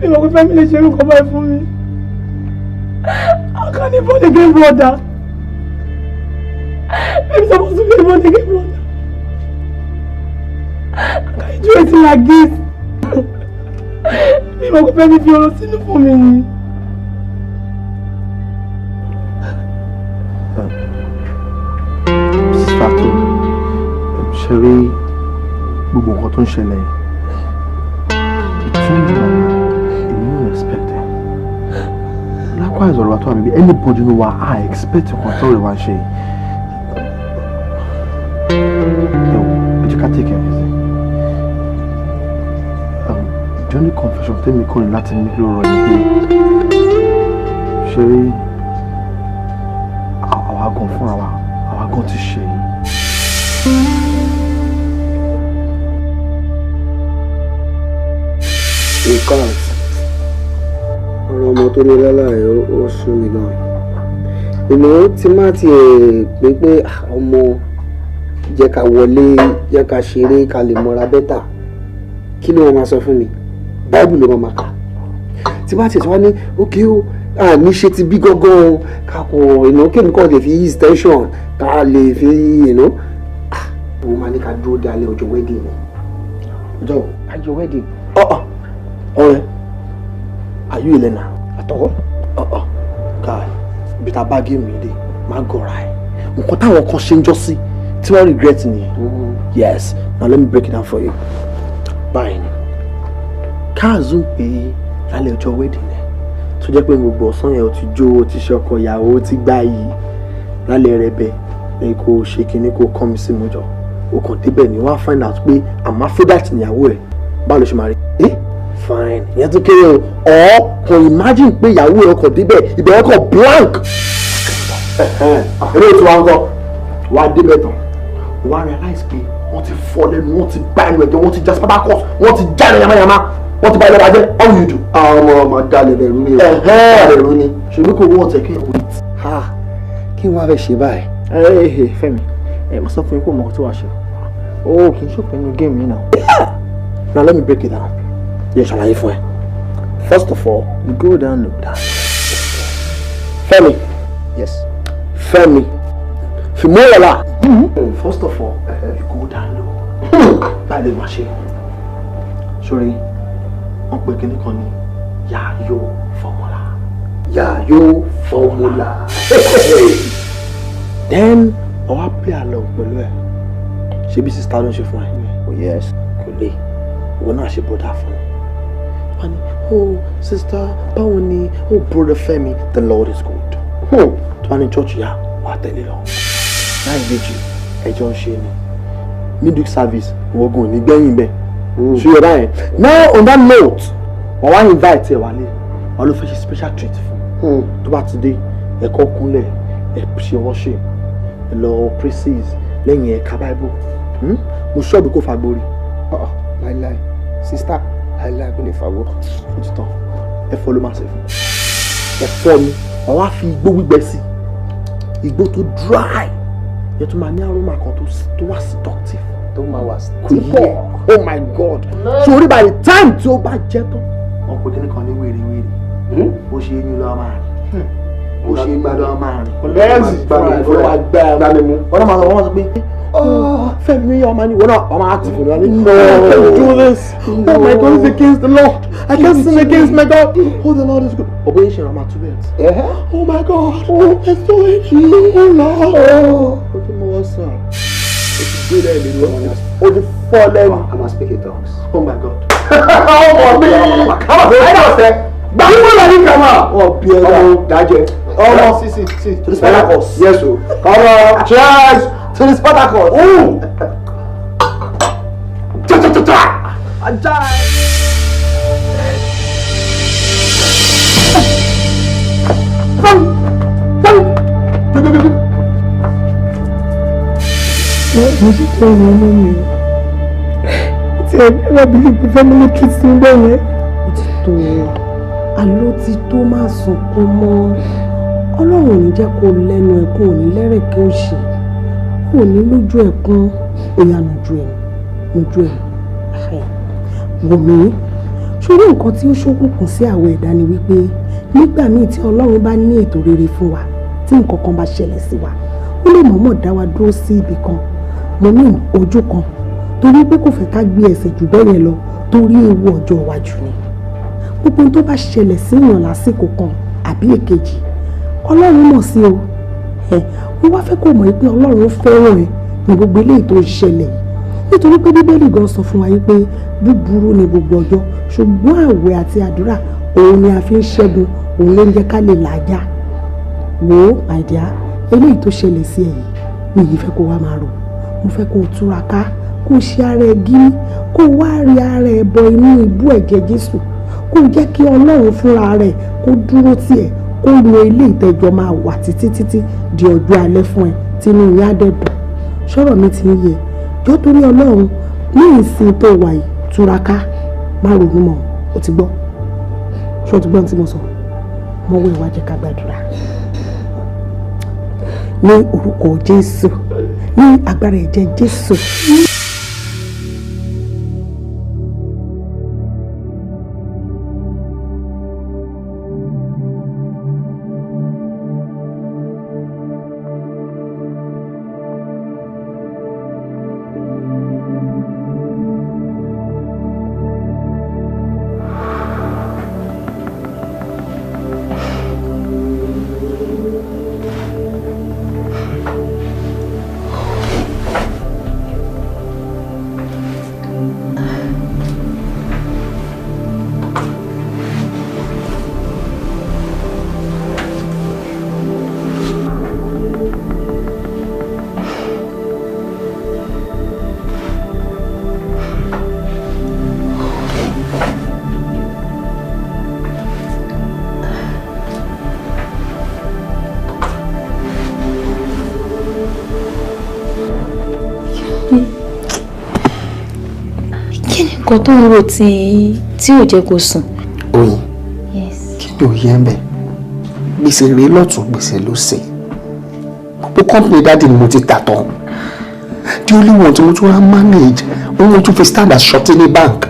Mi mọ̀ pé Fẹ́mi lè ṣe irú nǹkan báyìí fún mi. How can a born again brother? I'm supposed to be a born again brother. How can you do anything like this? Mi mọ̀ pé Fẹ́mi fi ọ̀rọ̀ sínú fún mi ni. Mrs. Fato, ṣe rí gbogbo nǹkan tó ń ṣẹlẹ̀ yìí. Between you and I, èmi náà expect ẹ̀. Likewise, ọ̀rọ̀ àtọ́ àmì anybody know why I expect nǹkan tó rẹ̀ wá ṣe yìí. Ẹ wò, ẹ jẹ́ ká take it easy. The only confession tẹ́mi kọ́ ni láti ní lọ́rọ̀ ni pé ṣe rí àwa gan fúnra wa, àwa gan ti ṣe yìí. In fact, ọ̀rọ̀ ọmọ tó ní lọ́la ẹ̀ ó sún mi gan. Ìmọ̀ tí má tiẹ̀ pé ọmọ jẹ́ ká wọlé, jẹ́ ká ṣeré, ká lè mọra better. Kí ló máa sọ fún mi? Báìbù ló máa kà. Tí bá tiẹ̀ tí wá ní ókè o, àní ṣe ti bí gángan o, ká kọ ìnáwó kí nǹkan lè fi ease tension, ká lè fi ìnáwó. Òun máa ní ká dúró dé alẹ́ ọjọ́ wedding ni. Ọjọ́ ọjọ́ wedding. Ọ̀rẹ́, are you a learner? Àtọwọ́. Guy, ibi tá a bá géèmù yìí dé, má gọra ẹ̀. Nǹkan táwọn kan ṣe ń jọ sí tí wọ́n regret nìyẹn. Yes, now let me break it down for you. Báyìí ni, ká zoom pé lálẹ́ ọjọ́ wedding ẹ̀ tó jẹ́ pé gbogbo ọ̀sán yẹn o ti jó, o ti ṣe ọkọ ìyàwó, o ti gbá yìí lálẹ́ rẹ bẹ́ẹ̀ lẹ́yìn kó o ṣe kinní kó o kọ́ mi sí mu jọ. O kàn débẹ̀ ni wọ́n á find out pé hermaphrodite níyàwó ẹ̀, báwo ló ṣe máa rí? Fine, ìyẹn tó kéré o. Or kàn imagine pé ìyàwó ẹ̀ ọkọ̀ débẹ̀, ibẹ̀ ẹ̀ kàn blank. Eré ètò wa ń kọ́, wà á débẹ̀ tán, wà á realize pé wọ́n ti fọ́ lẹ́nu, wọ́n ti bá ẹnu ẹ̀jẹ̀, wọ́n ti já Spartacus, wọ́n ti já ẹnu yamayama, wọ́n ti bá ẹnu ẹ̀jẹ̀. How you do? Àwọn ọmọ ọmọ dalẹ̀ bẹ̀rù ni o. Dalẹ̀ rú ni. Ṣèlú kò wọ́n ọ̀tẹ̀ kí n wait. Kí wọ́n á fẹ́ ṣe báyìí? Fẹ́mi, ẹ mo sọ fún yín kó mọ̀ ọ́ tó wàá ṣe. O kì í ṣòpin inú géèmù yìí náà. Now let me break it down. Yẹ ṣàlàyé fún ẹ. First of all, you go down look down. Fẹ́mi. Yes. Fẹ́mi. Fìmọ́lọ́lá. First of all, you go down low. Báyìí lè máa ṣe. Sori, wọ́n pe kinní kan ní Yaayo formula. Yaayo formula. Then, ọwọ́ play along pẹ̀lú ẹ̀. Ṣé bí sista ló ń ṣe fún ẹ? Oh yes, kò lè. Ìwọ náà ṣe bọ́dà fún un. Wọ́n ní, oh sister, báwo ni? Oh brother Fẹ́mi, the Lord is good. Tó bá ní church yá, wà á tẹ̀lé lọ. Láì méjì, ẹjọ́ ń ṣe ni. Midweek service, ìwọ́gun ò ní gbẹ̀yìn bẹ́ẹ̀. Ṣé yọ̀dá yẹn? Now on that note, wọ́n wá invite ẹ̀ wálé. Wọ́n ló fẹ́ ṣe special treat fún. Tó bá ti dé, ẹ̀kọ́ kúnlẹ̀, ẹ̀ ṣe worship, ẹ̀ lọ praises, lẹ́yìn ẹ̀ka Bible. Mo ṣọ́ọ̀bù kò fagbórí. Láíláí, sista, láíláí kò lè fagbó. Ó ti tán, ẹ̀fọ́ ló máa ṣe fún. Ẹ̀fọ́ ni, wọ́n wá fi igbó gbígbẹ sí. Igbó tó dry, yẹn tó máa ní aroma kan tó wà seductive. Tó máa wà kò yẹ. Oh my God! So orí by the time tí ó bá jẹ́ tán, wọ́n pe kíní kan ní wèrè wèrè. Bó ṣe yín lọ́wọ́ máa rìn. Bó ṣe yín lọ́wọ́ máa rìn. Gbá mi mú. Wọ́n náà máa sọ, wọ́n sọ pé oh, Fẹ́mi ọmọ ni wọ́n náà ọmọ àti fún mi. No, I can't do this. Oh my God, it's against the Lord. I can't sin against my God. Oh, the Lord is good. Ọ̀bọ̀ yìí ṣe ìrànwọ́ àtúbẹ̀. Oh my God, oh, let's do it. Oh Lord. Oh, ti mọ wọ́n sàn. O ti gbé lẹ́yìn mi lọ. O ti fọ́ lẹ́nu. I must speak in tongues. Oh my God. Ọmọ mi. Gbàgbọ́ la ní kàmá. Ọ̀ bí ẹ dá. Ọmọ dájẹ́. Ọmọ sí sí. To the Spartacus. Yes o. Ọmọ cheers. To the Spartacus. Ooh. Cha cha cha cha. Ajá. Mo ṣe tó ìwọ ọmọ mi o. Tí ẹ bá bí pé family treat ń bẹ̀ yẹn. Ó ti tó, àló ti tó, má sunkún mọ́. Ọlọ́run ò ní jẹ́ kó lẹ́nu ẹ̀kún, ò ní lẹ́rẹ̀kẹ́ òṣì, ò ní lójú ẹ̀kún, òyà lójú ẹ̀ lójú ẹ̀. Wò mí, ṣorí nǹkan tí ó ṣókùnkùn sí àwọn ẹ̀dá ni wípé Nígbà míì tí Ọlọ́run bá ní ètò rere fún wa, tí nǹkan kan bá ṣẹlẹ̀ sí wa, ó lè mọ̀ọ́mọ̀ dá wa dúró sí ibì kan, mo ní ojú kan, torí pé kò fẹ́ ká gbé ẹsẹ̀ jù bẹ́ẹ̀ yẹn lọ, torí ewu ọjọ́ iwájú ni. Gbogbo ohun tó bá ṣẹlẹ̀ sí èèyàn lásìkò kan àbí èkejì, Ọlọ́run mọ̀ sí o. Ẹ mo wá fẹ́ kó mọ̀ pé Ọlọ́run fẹ́ràn ẹ ní gbogbo eléyìí tó ń ṣẹlẹ̀ yìí, nítorí pé Bíbélì gan sọ fún wa yìí pé búburú ni gbogbo ọjọ́, ṣùgbọ́n àwẹ̀ àti àdúrà òun ni a fi ń ṣẹ́gun, òun ló ń jẹ́ ká lè làájá. Wò ó my dear, eléyìí tó ṣẹlẹ̀ sí ẹ yìí mi yìí fẹ́ kó wá máa rò. Mo fẹ́ kó o túraká, kó o ṣe ara ẹ gírí, kó o wá rí ara ẹ bọ inú ibú ẹ̀jẹ̀ Jésù, kó o jẹ́ kí Ọlọ́run fúnra rẹ̀ kó dúró tì ẹ́, kó yan ilé ìtẹ́jọ́ máa wà títí títí di ọjọ́ alẹ́ fún ẹ, tínú yín á dẹ̀ dùn. Ṣọ́rọ̀ mi ti ń yé? Jọ́ torí Ọlọ́run, ní ìsìn tó wà yìí, túraká, má ronú mọ́. O ti gbọ́? Ṣé o ti gbọ́ ohun tí mo sọ? Mo wọ ìwà jẹ́ ká gbàdúrà. Ní orúkọ Jésù, ní agbára ẹ̀jẹ̀ Jésù. Nǹkan tó ń rò tí ò jẹ́ kó sùn. Oyin, kí ni òye ẹ ń bẹ? Gbèsè rèé lọ́tún, gbèsè ló sè. Gbogbo company daddy ni mo ti tà tán. The only one tí mo tún wá manage, òun tún fi stand as surety ní bank.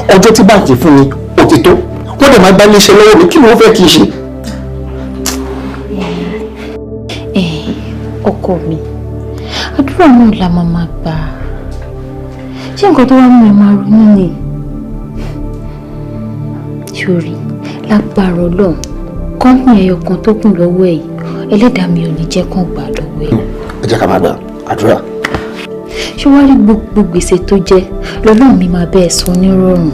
Ọjọ́ tí báǹkì fún mi, ó ti tó. Wọ́n dẹ̀ máa gbá iléeṣẹ́ lọ́wọ́ mi, kí ni wọ́n fẹ́ kí n ṣe? Ọkọ mi, àdúrà náà la máa máa gbà. Ṣé nǹkan tó wá mú ẹ máa ronú ni? Ṣòrí, lágbára Ọlọ́run, kọ́ńpì ẹyọ kan tó kù lọ́wọ́ ẹ̀ yìí, ẹlẹ́dàá mi ò ní jẹ́ kán gbà lọ́wọ́ ẹ̀. Ẹ jẹ́ ká máa gba àdúrà. Ṣé wàá rí gbogbo gbèsè tó jẹ́ lọ́lọ́run mi máa bẹ́ẹ̀ san nírọ̀rùn?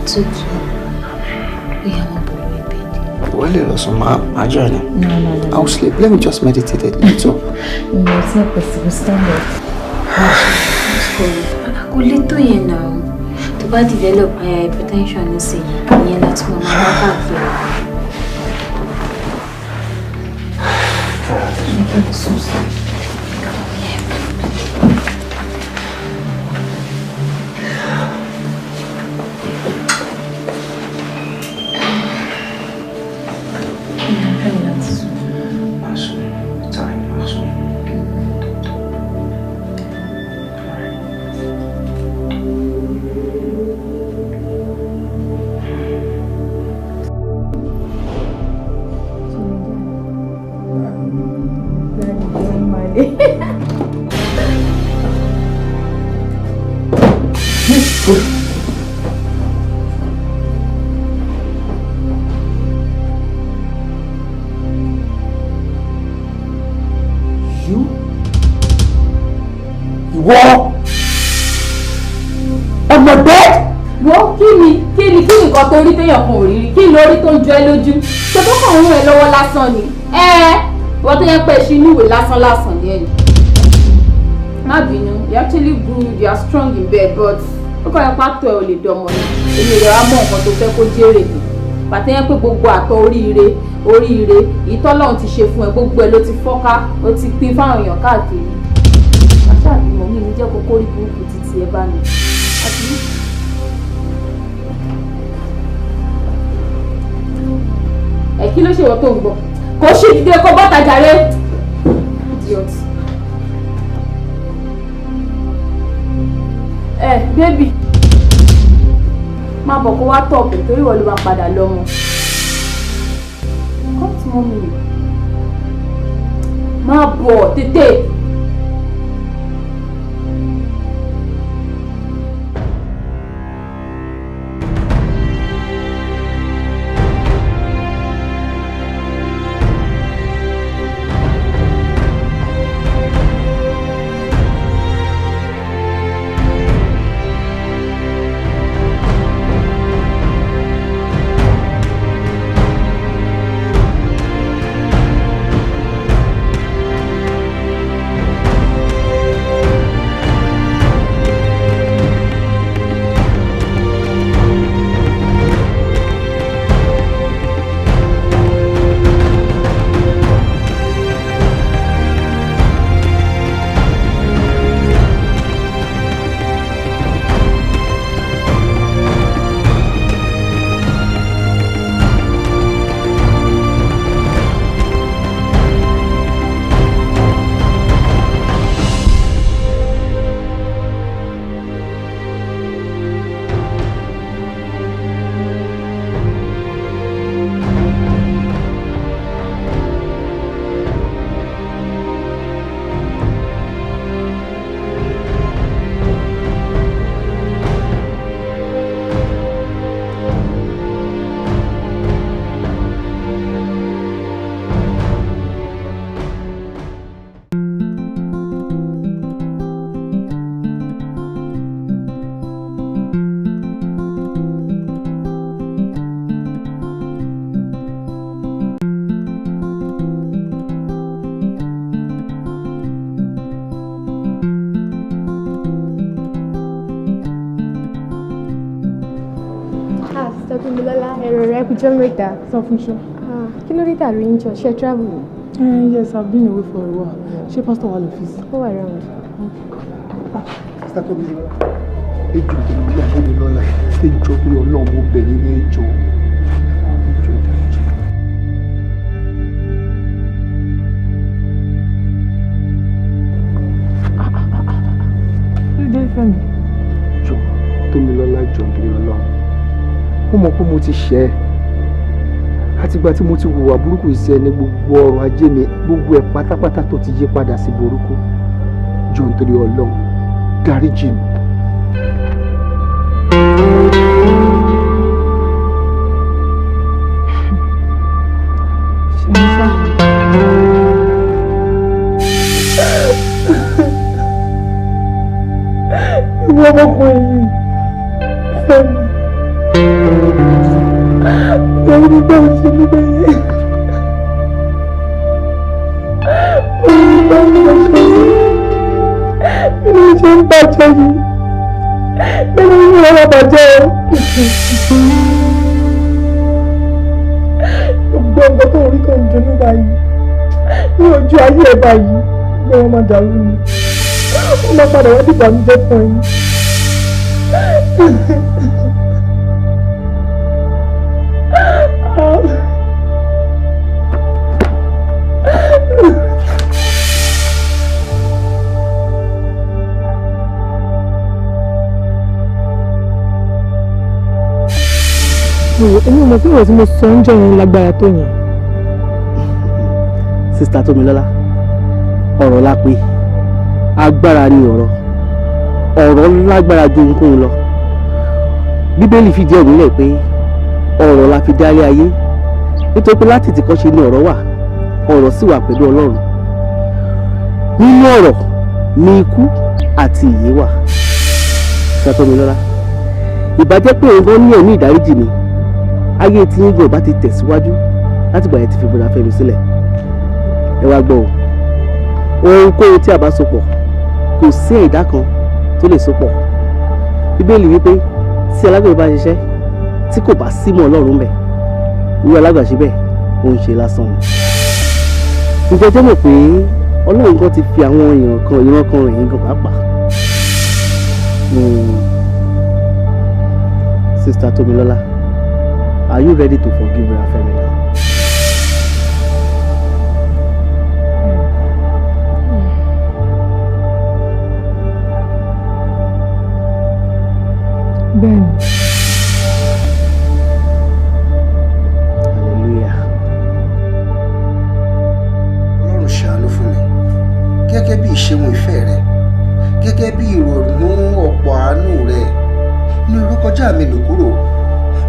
Tútù, ó yá máa bọ̀ lórí bẹ́ẹ̀dì. Wọ́n lè lọ sùn, máa jọ ni. No, no, no. I will sleep. Let me just meditate a little. No, it's not possible. Stand up. Kò lè tó yẹn náà. Tó bá develop hypertension nísìnyí, ìyẹn láti mọ̀ máa wá káàkiri. Ìwọ on my bed. Wo, kí ni nǹkan tó rí téèyàn kan ò rí rí? Kí lórí tó ń jọ ẹ́ lójú? Ṣe tó kàn ń rún ẹ lọ́wọ́ lásán ni? Ẹ wọ́n tó yẹ pé ṣe inú ìwé lásán lásán ni ẹ̀yìn. Má bínú, you actually good, you are strong in bed, but ó kọ́ ẹ pàtó ẹ ò lè dọmọ ni. Èmi rẹ̀ wá mọ nǹkan tó fẹ́ kó jèrè ni. Pàtẹ́ yẹn pé gbogbo àtọ̀ oríire oríire ìtọ́lọ́run ti ṣe fún ẹ, gbogbo ẹ ló ti fọ́ká, ó ti pín fáwọn èèyàn káàkiri. Àṣà àbímọ mi ní jẹ́ kókó rí burúkú títí ẹ bá mi. Ẹ kí ló ṣe wọ́n tó ń gbọ́? Kò ṣe dídé kó bọ́ta jàre. Idiot. Ẹ bébì. Má bọ̀ kó wá tọ̀pẹ̀ torí ìwọ ló máa padà lọ́mọ. Come to mommy. Má bọ̀ tètè. Ẹ̀rọ rẹ̀ kújọ́ mẹ́ta. Sọ fún ṣọ́. Kí ló dé tàbí ń jọ? Ṣé travel ni? Yes, I've been away for a while. Ṣé pastor wà lọ́fíìsì? Ó wà round. Sister Tómilọ́lá, ejò tó bí Adémilọ́lá, ejò tó Ọlọ́run mo bẹ̀ yín ní ejò. Kí ló dé Fẹ́mi? Jọ Tómilọ́lá, jọ nítorí Ọlọ́run. Mo mọ̀ pé mo ti ṣẹ̀ ẹ́. Àtìgbà tí mo ti hùwà burúkú sí ẹni, gbogbo ọrọ̀ ajé mi, gbogbo ẹ̀ pátápátá tó ti yí padà sí burúkú. Jọ nítorí Ọlọ́run, dáríjì mi. Ìwọ ọmọkùnrin yìí, Fẹ́mi. Lórí nígbà tí mo bẹ yẹn. Orí nígbà tí mo ṣe yìí. Bí mo ṣe ń bàjẹ́ yìí. Bẹ́ẹ̀ni mi ò wá bàjẹ́ o. Gbogbo nǹkan tó rí tó ń dunnú báyìí. Ní ojú ayé ẹ̀ báyìí. Gbogbo wọn máa dàrú ni. Ó máa padà wá dìbànújẹ́ fún ẹni. Èmi ò mọ̀ pé ọ̀rọ̀ tí mo sọ ń jọ yẹn lágbára tó yẹn. Sister Tómilọ́lá, ọ̀rọ̀ la pé agbára ni ọ̀rọ̀. Ọ̀rọ̀ lágbára ju ohunkóhun lọ. Bíbélì fìdí ẹ̀ múlẹ̀ pé ọ̀rọ̀ la fi dálé ayé, nítorí pé láti tìkọ́ṣe ni ọ̀rọ̀ wà, ọ̀rọ̀ sì wà pẹ̀lú Ọlọ́run. Nínú ọ̀rọ̀ ni ikú àti ìyè wà. Sister Tómilọ́lá, ìbá jẹ́ pé òun gan ní ẹ̀mí ìdáríjì ni, ayé tí yín gan bá ti tẹ̀síwájú láti gbà yẹn ti fi bọ̀dà Fẹ́mi sílẹ̀. Ẹ wá gbọ́ o, ohunkóhun tí a bá sopọ̀ kò sí ẹ̀dá kan tó lè sopọ̀. Bíbélì wípé tí alágbèrè bá ṣiṣẹ́ tí kò bá símọ̀ Ọlọ́run bẹ̀, irú alágbàṣe bẹ́ẹ̀ ó ń ṣe lásán ni. Ǹjẹ́ jẹ́ mọ̀ pé Ọlọ́run kan ti fi àwọn èèyàn kan ìran kan rìn gan pàápàá. Sister Tómilọ́lá, are you ready to forgive Fẹ́mi now? Bẹ́ẹ̀ni,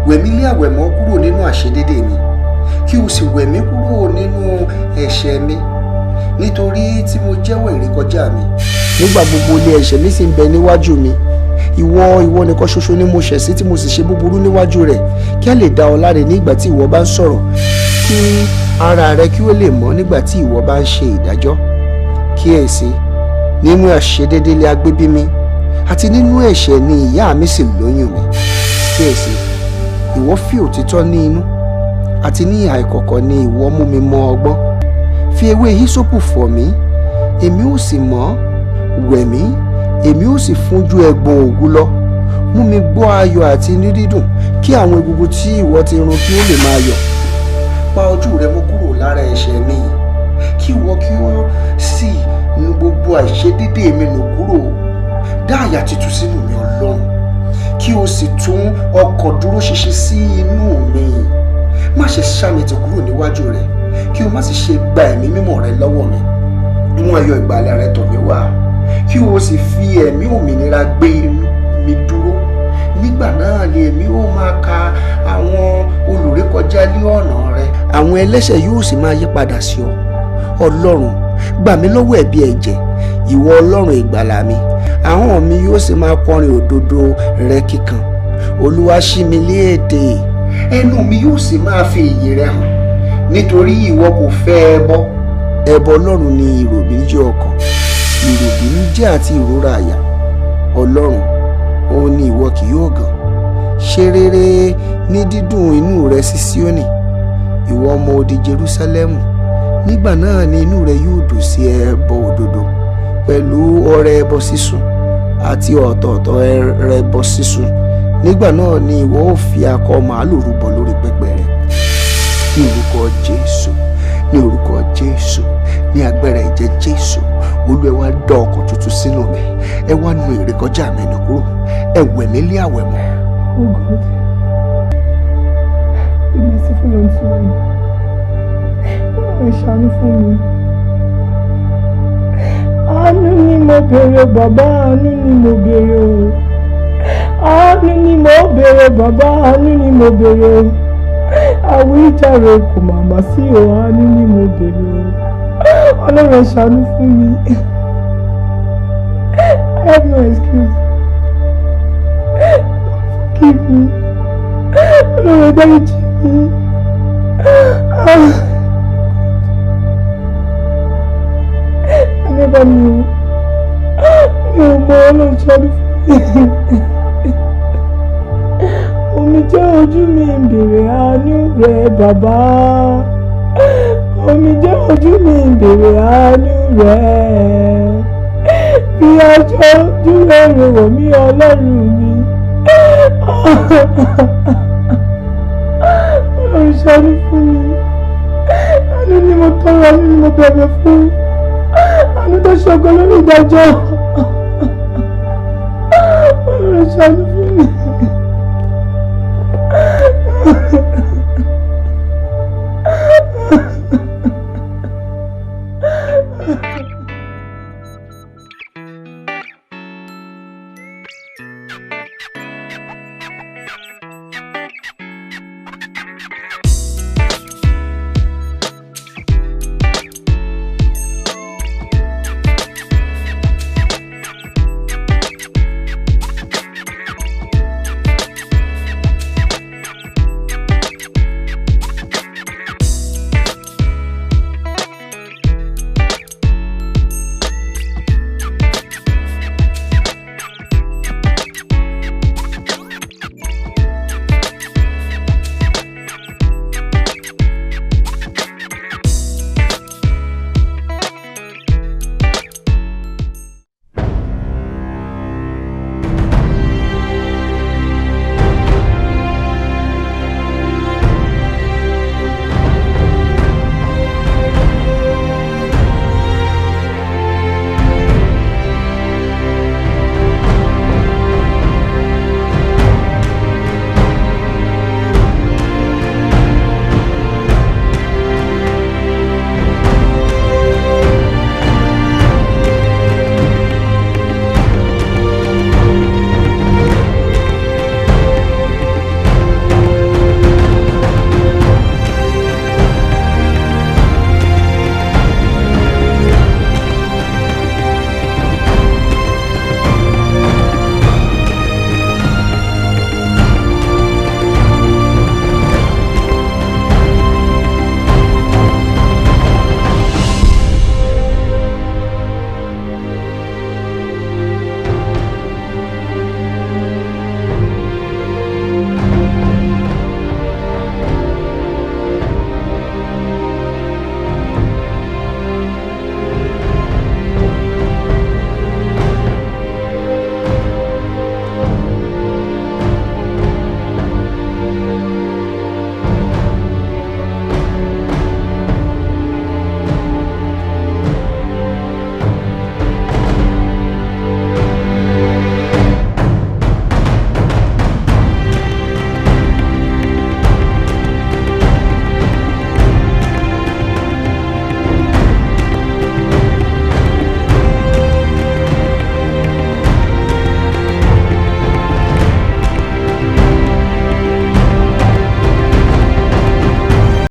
Wẹ̀ mí lé àwẹ̀mọ́ kúrò nínú àṣedédé mi, kí o sì wẹ̀ mí kúrò nínú ẹ̀ṣẹ̀ mi, nítorí tí mo jẹ́wọ́ ìrékọjá mi. Nígbà gbogbo ilé ẹ̀ṣẹ̀ mi sì ń bẹ níwájú mi. Ìwọ nìkan ṣoṣo ni mo ṣẹ̀ sí tí mo sì ṣe búburú níwájú rẹ̀, kí a lè dá ọ láre ní ìgbà tí ìwọ bá ń sọ̀rọ̀, kí ara rẹ kí ó lè mọ́ nígbà tí ìwọ bá ń ṣe ìdájọ́. Kíyèsí, nínú àṣedédé lé agbé bí mi, àti nínú ẹ̀ṣẹ̀ ni ìyá mi sì lóyún mi. Kíyèsí, ìwọ fi òtítọ́ ní inú, àti ní ìhà ìkọ̀kọ̀ ni ìwọ mú mi mọ ọgbọ́n. Fi ewé hísópù fọ̀ mí, èmi ó sì mọ́. Wẹ̀ mí, èmi ó sì fúnjú ẹ̀gbọ̀n òwú lọ. Mú mi gbọ́ ayọ̀ àti inú dídùn, kí àwọn egungun tí ìwọ ti run kí ó lè máa yọ̀. Pa ojú rẹ mọ́ kúrò lára ẹ̀ṣẹ̀ mi, kí ìwọ kí ó sì nu gbogbo àìṣedédé mi nù kúrò. Dá àyà tuntun sínú mi, Ọlọ́run, kí o sì tún ọkàn dúró ṣinṣin sí inú mi. Má ṣe ṣá mi tì kúrò níwájú rẹ, kí o má sì ṣe gba ẹ̀mí mímọ́ rẹ lọ́wọ́ mi. Mú ẹyọ ìgbàlà rẹ tọ̀ mí wá, kí o sì fi ẹ̀mí òmìnira gbé mi dúró. Nígbà náà ni èmi ó máa ka àwọn olùrékọjá lé ọ̀nà rẹ, àwọn ẹlẹ́ṣẹ̀ yóò sì máa yí padà sí ọ. Ọlọ́run, gbà mí lọ́wọ́ ẹ̀bi ẹ̀jẹ̀, ìwọ Ọlọ́run ìgbàlà mi. Ahọ́n mi yóò sì máa kọrin òdodo rẹ kíkan. Olúwa ṣí mi lé ètè, ẹnu mi yóò sì máa fi ìyìn rẹ hàn. Nítorí ìwọ kò fẹ́ ẹbọ. Ẹbọ Ọlọ́run ni ìròbìnújẹ́ ọkàn, ìròbìnújẹ́ àti ìrora àyà. Ọlọ́run, òun ni ìwọ kì yóò gàn. Ṣe rere ní dídùn inú rẹ sí Síónì, ìwọ ọmọ odi Jerúsálẹ́mù. Nígbà náà ni inú rẹ yóò dùn sí ẹbọ òdodo, pẹ̀lú ọrẹ ẹbọ sísun àti ọ̀tọ̀ọ̀tọ̀ ẹrẹ ẹbọ sísun. Nígbà náà ni ìwọ ó fi akọ màálù rúbọ lórí pẹpẹ rẹ. Ní orúkọ Jésù, ní orúkọ Jésù, ní agbára ẹ̀jẹ̀ Jésù, Olúwa, ẹ wá dá ọkàn tuntun sínú mi, ẹ wá nu ìrékọjá mi nù kúrò, ẹ wẹ̀ mí lé àwẹ̀ mọ́. Oh God, be merciful unto me. Ẹ ṣàánú fún mi. Àánú ni mo béèrè bàbá, àánú ni mo béèrè o. Àánú ni mo béèrè bàbá, àánú ni mo béèrè o. Àwíjàre kò màmá sí o, àánú ni mo béèrè o. Ọlọ́run, ẹ ṣàánú fún mi. I have no excuse. Forgive me. Ọlọ́run, ẹ dáríjì mi. Ah. I never knew. Mi ò mọ. Ọlọ́run, ṣàánú fún mi. Omijé ojú mi ń bèrè àánú rẹ bàbá. Omijé ojú mi ń bèrè àánú rẹ. Fi aṣọ ojú rere wọ̀ mí, Ọlọ́run mi. Ọlọ́run, ṣàánú fún mi. Àánú ni mo tọrọ, àánú ni mo bẹ̀bẹ̀ fún. Àánú tó ṣògo lórí ìdájọ́. Ọlọ́run, ṣàánú fún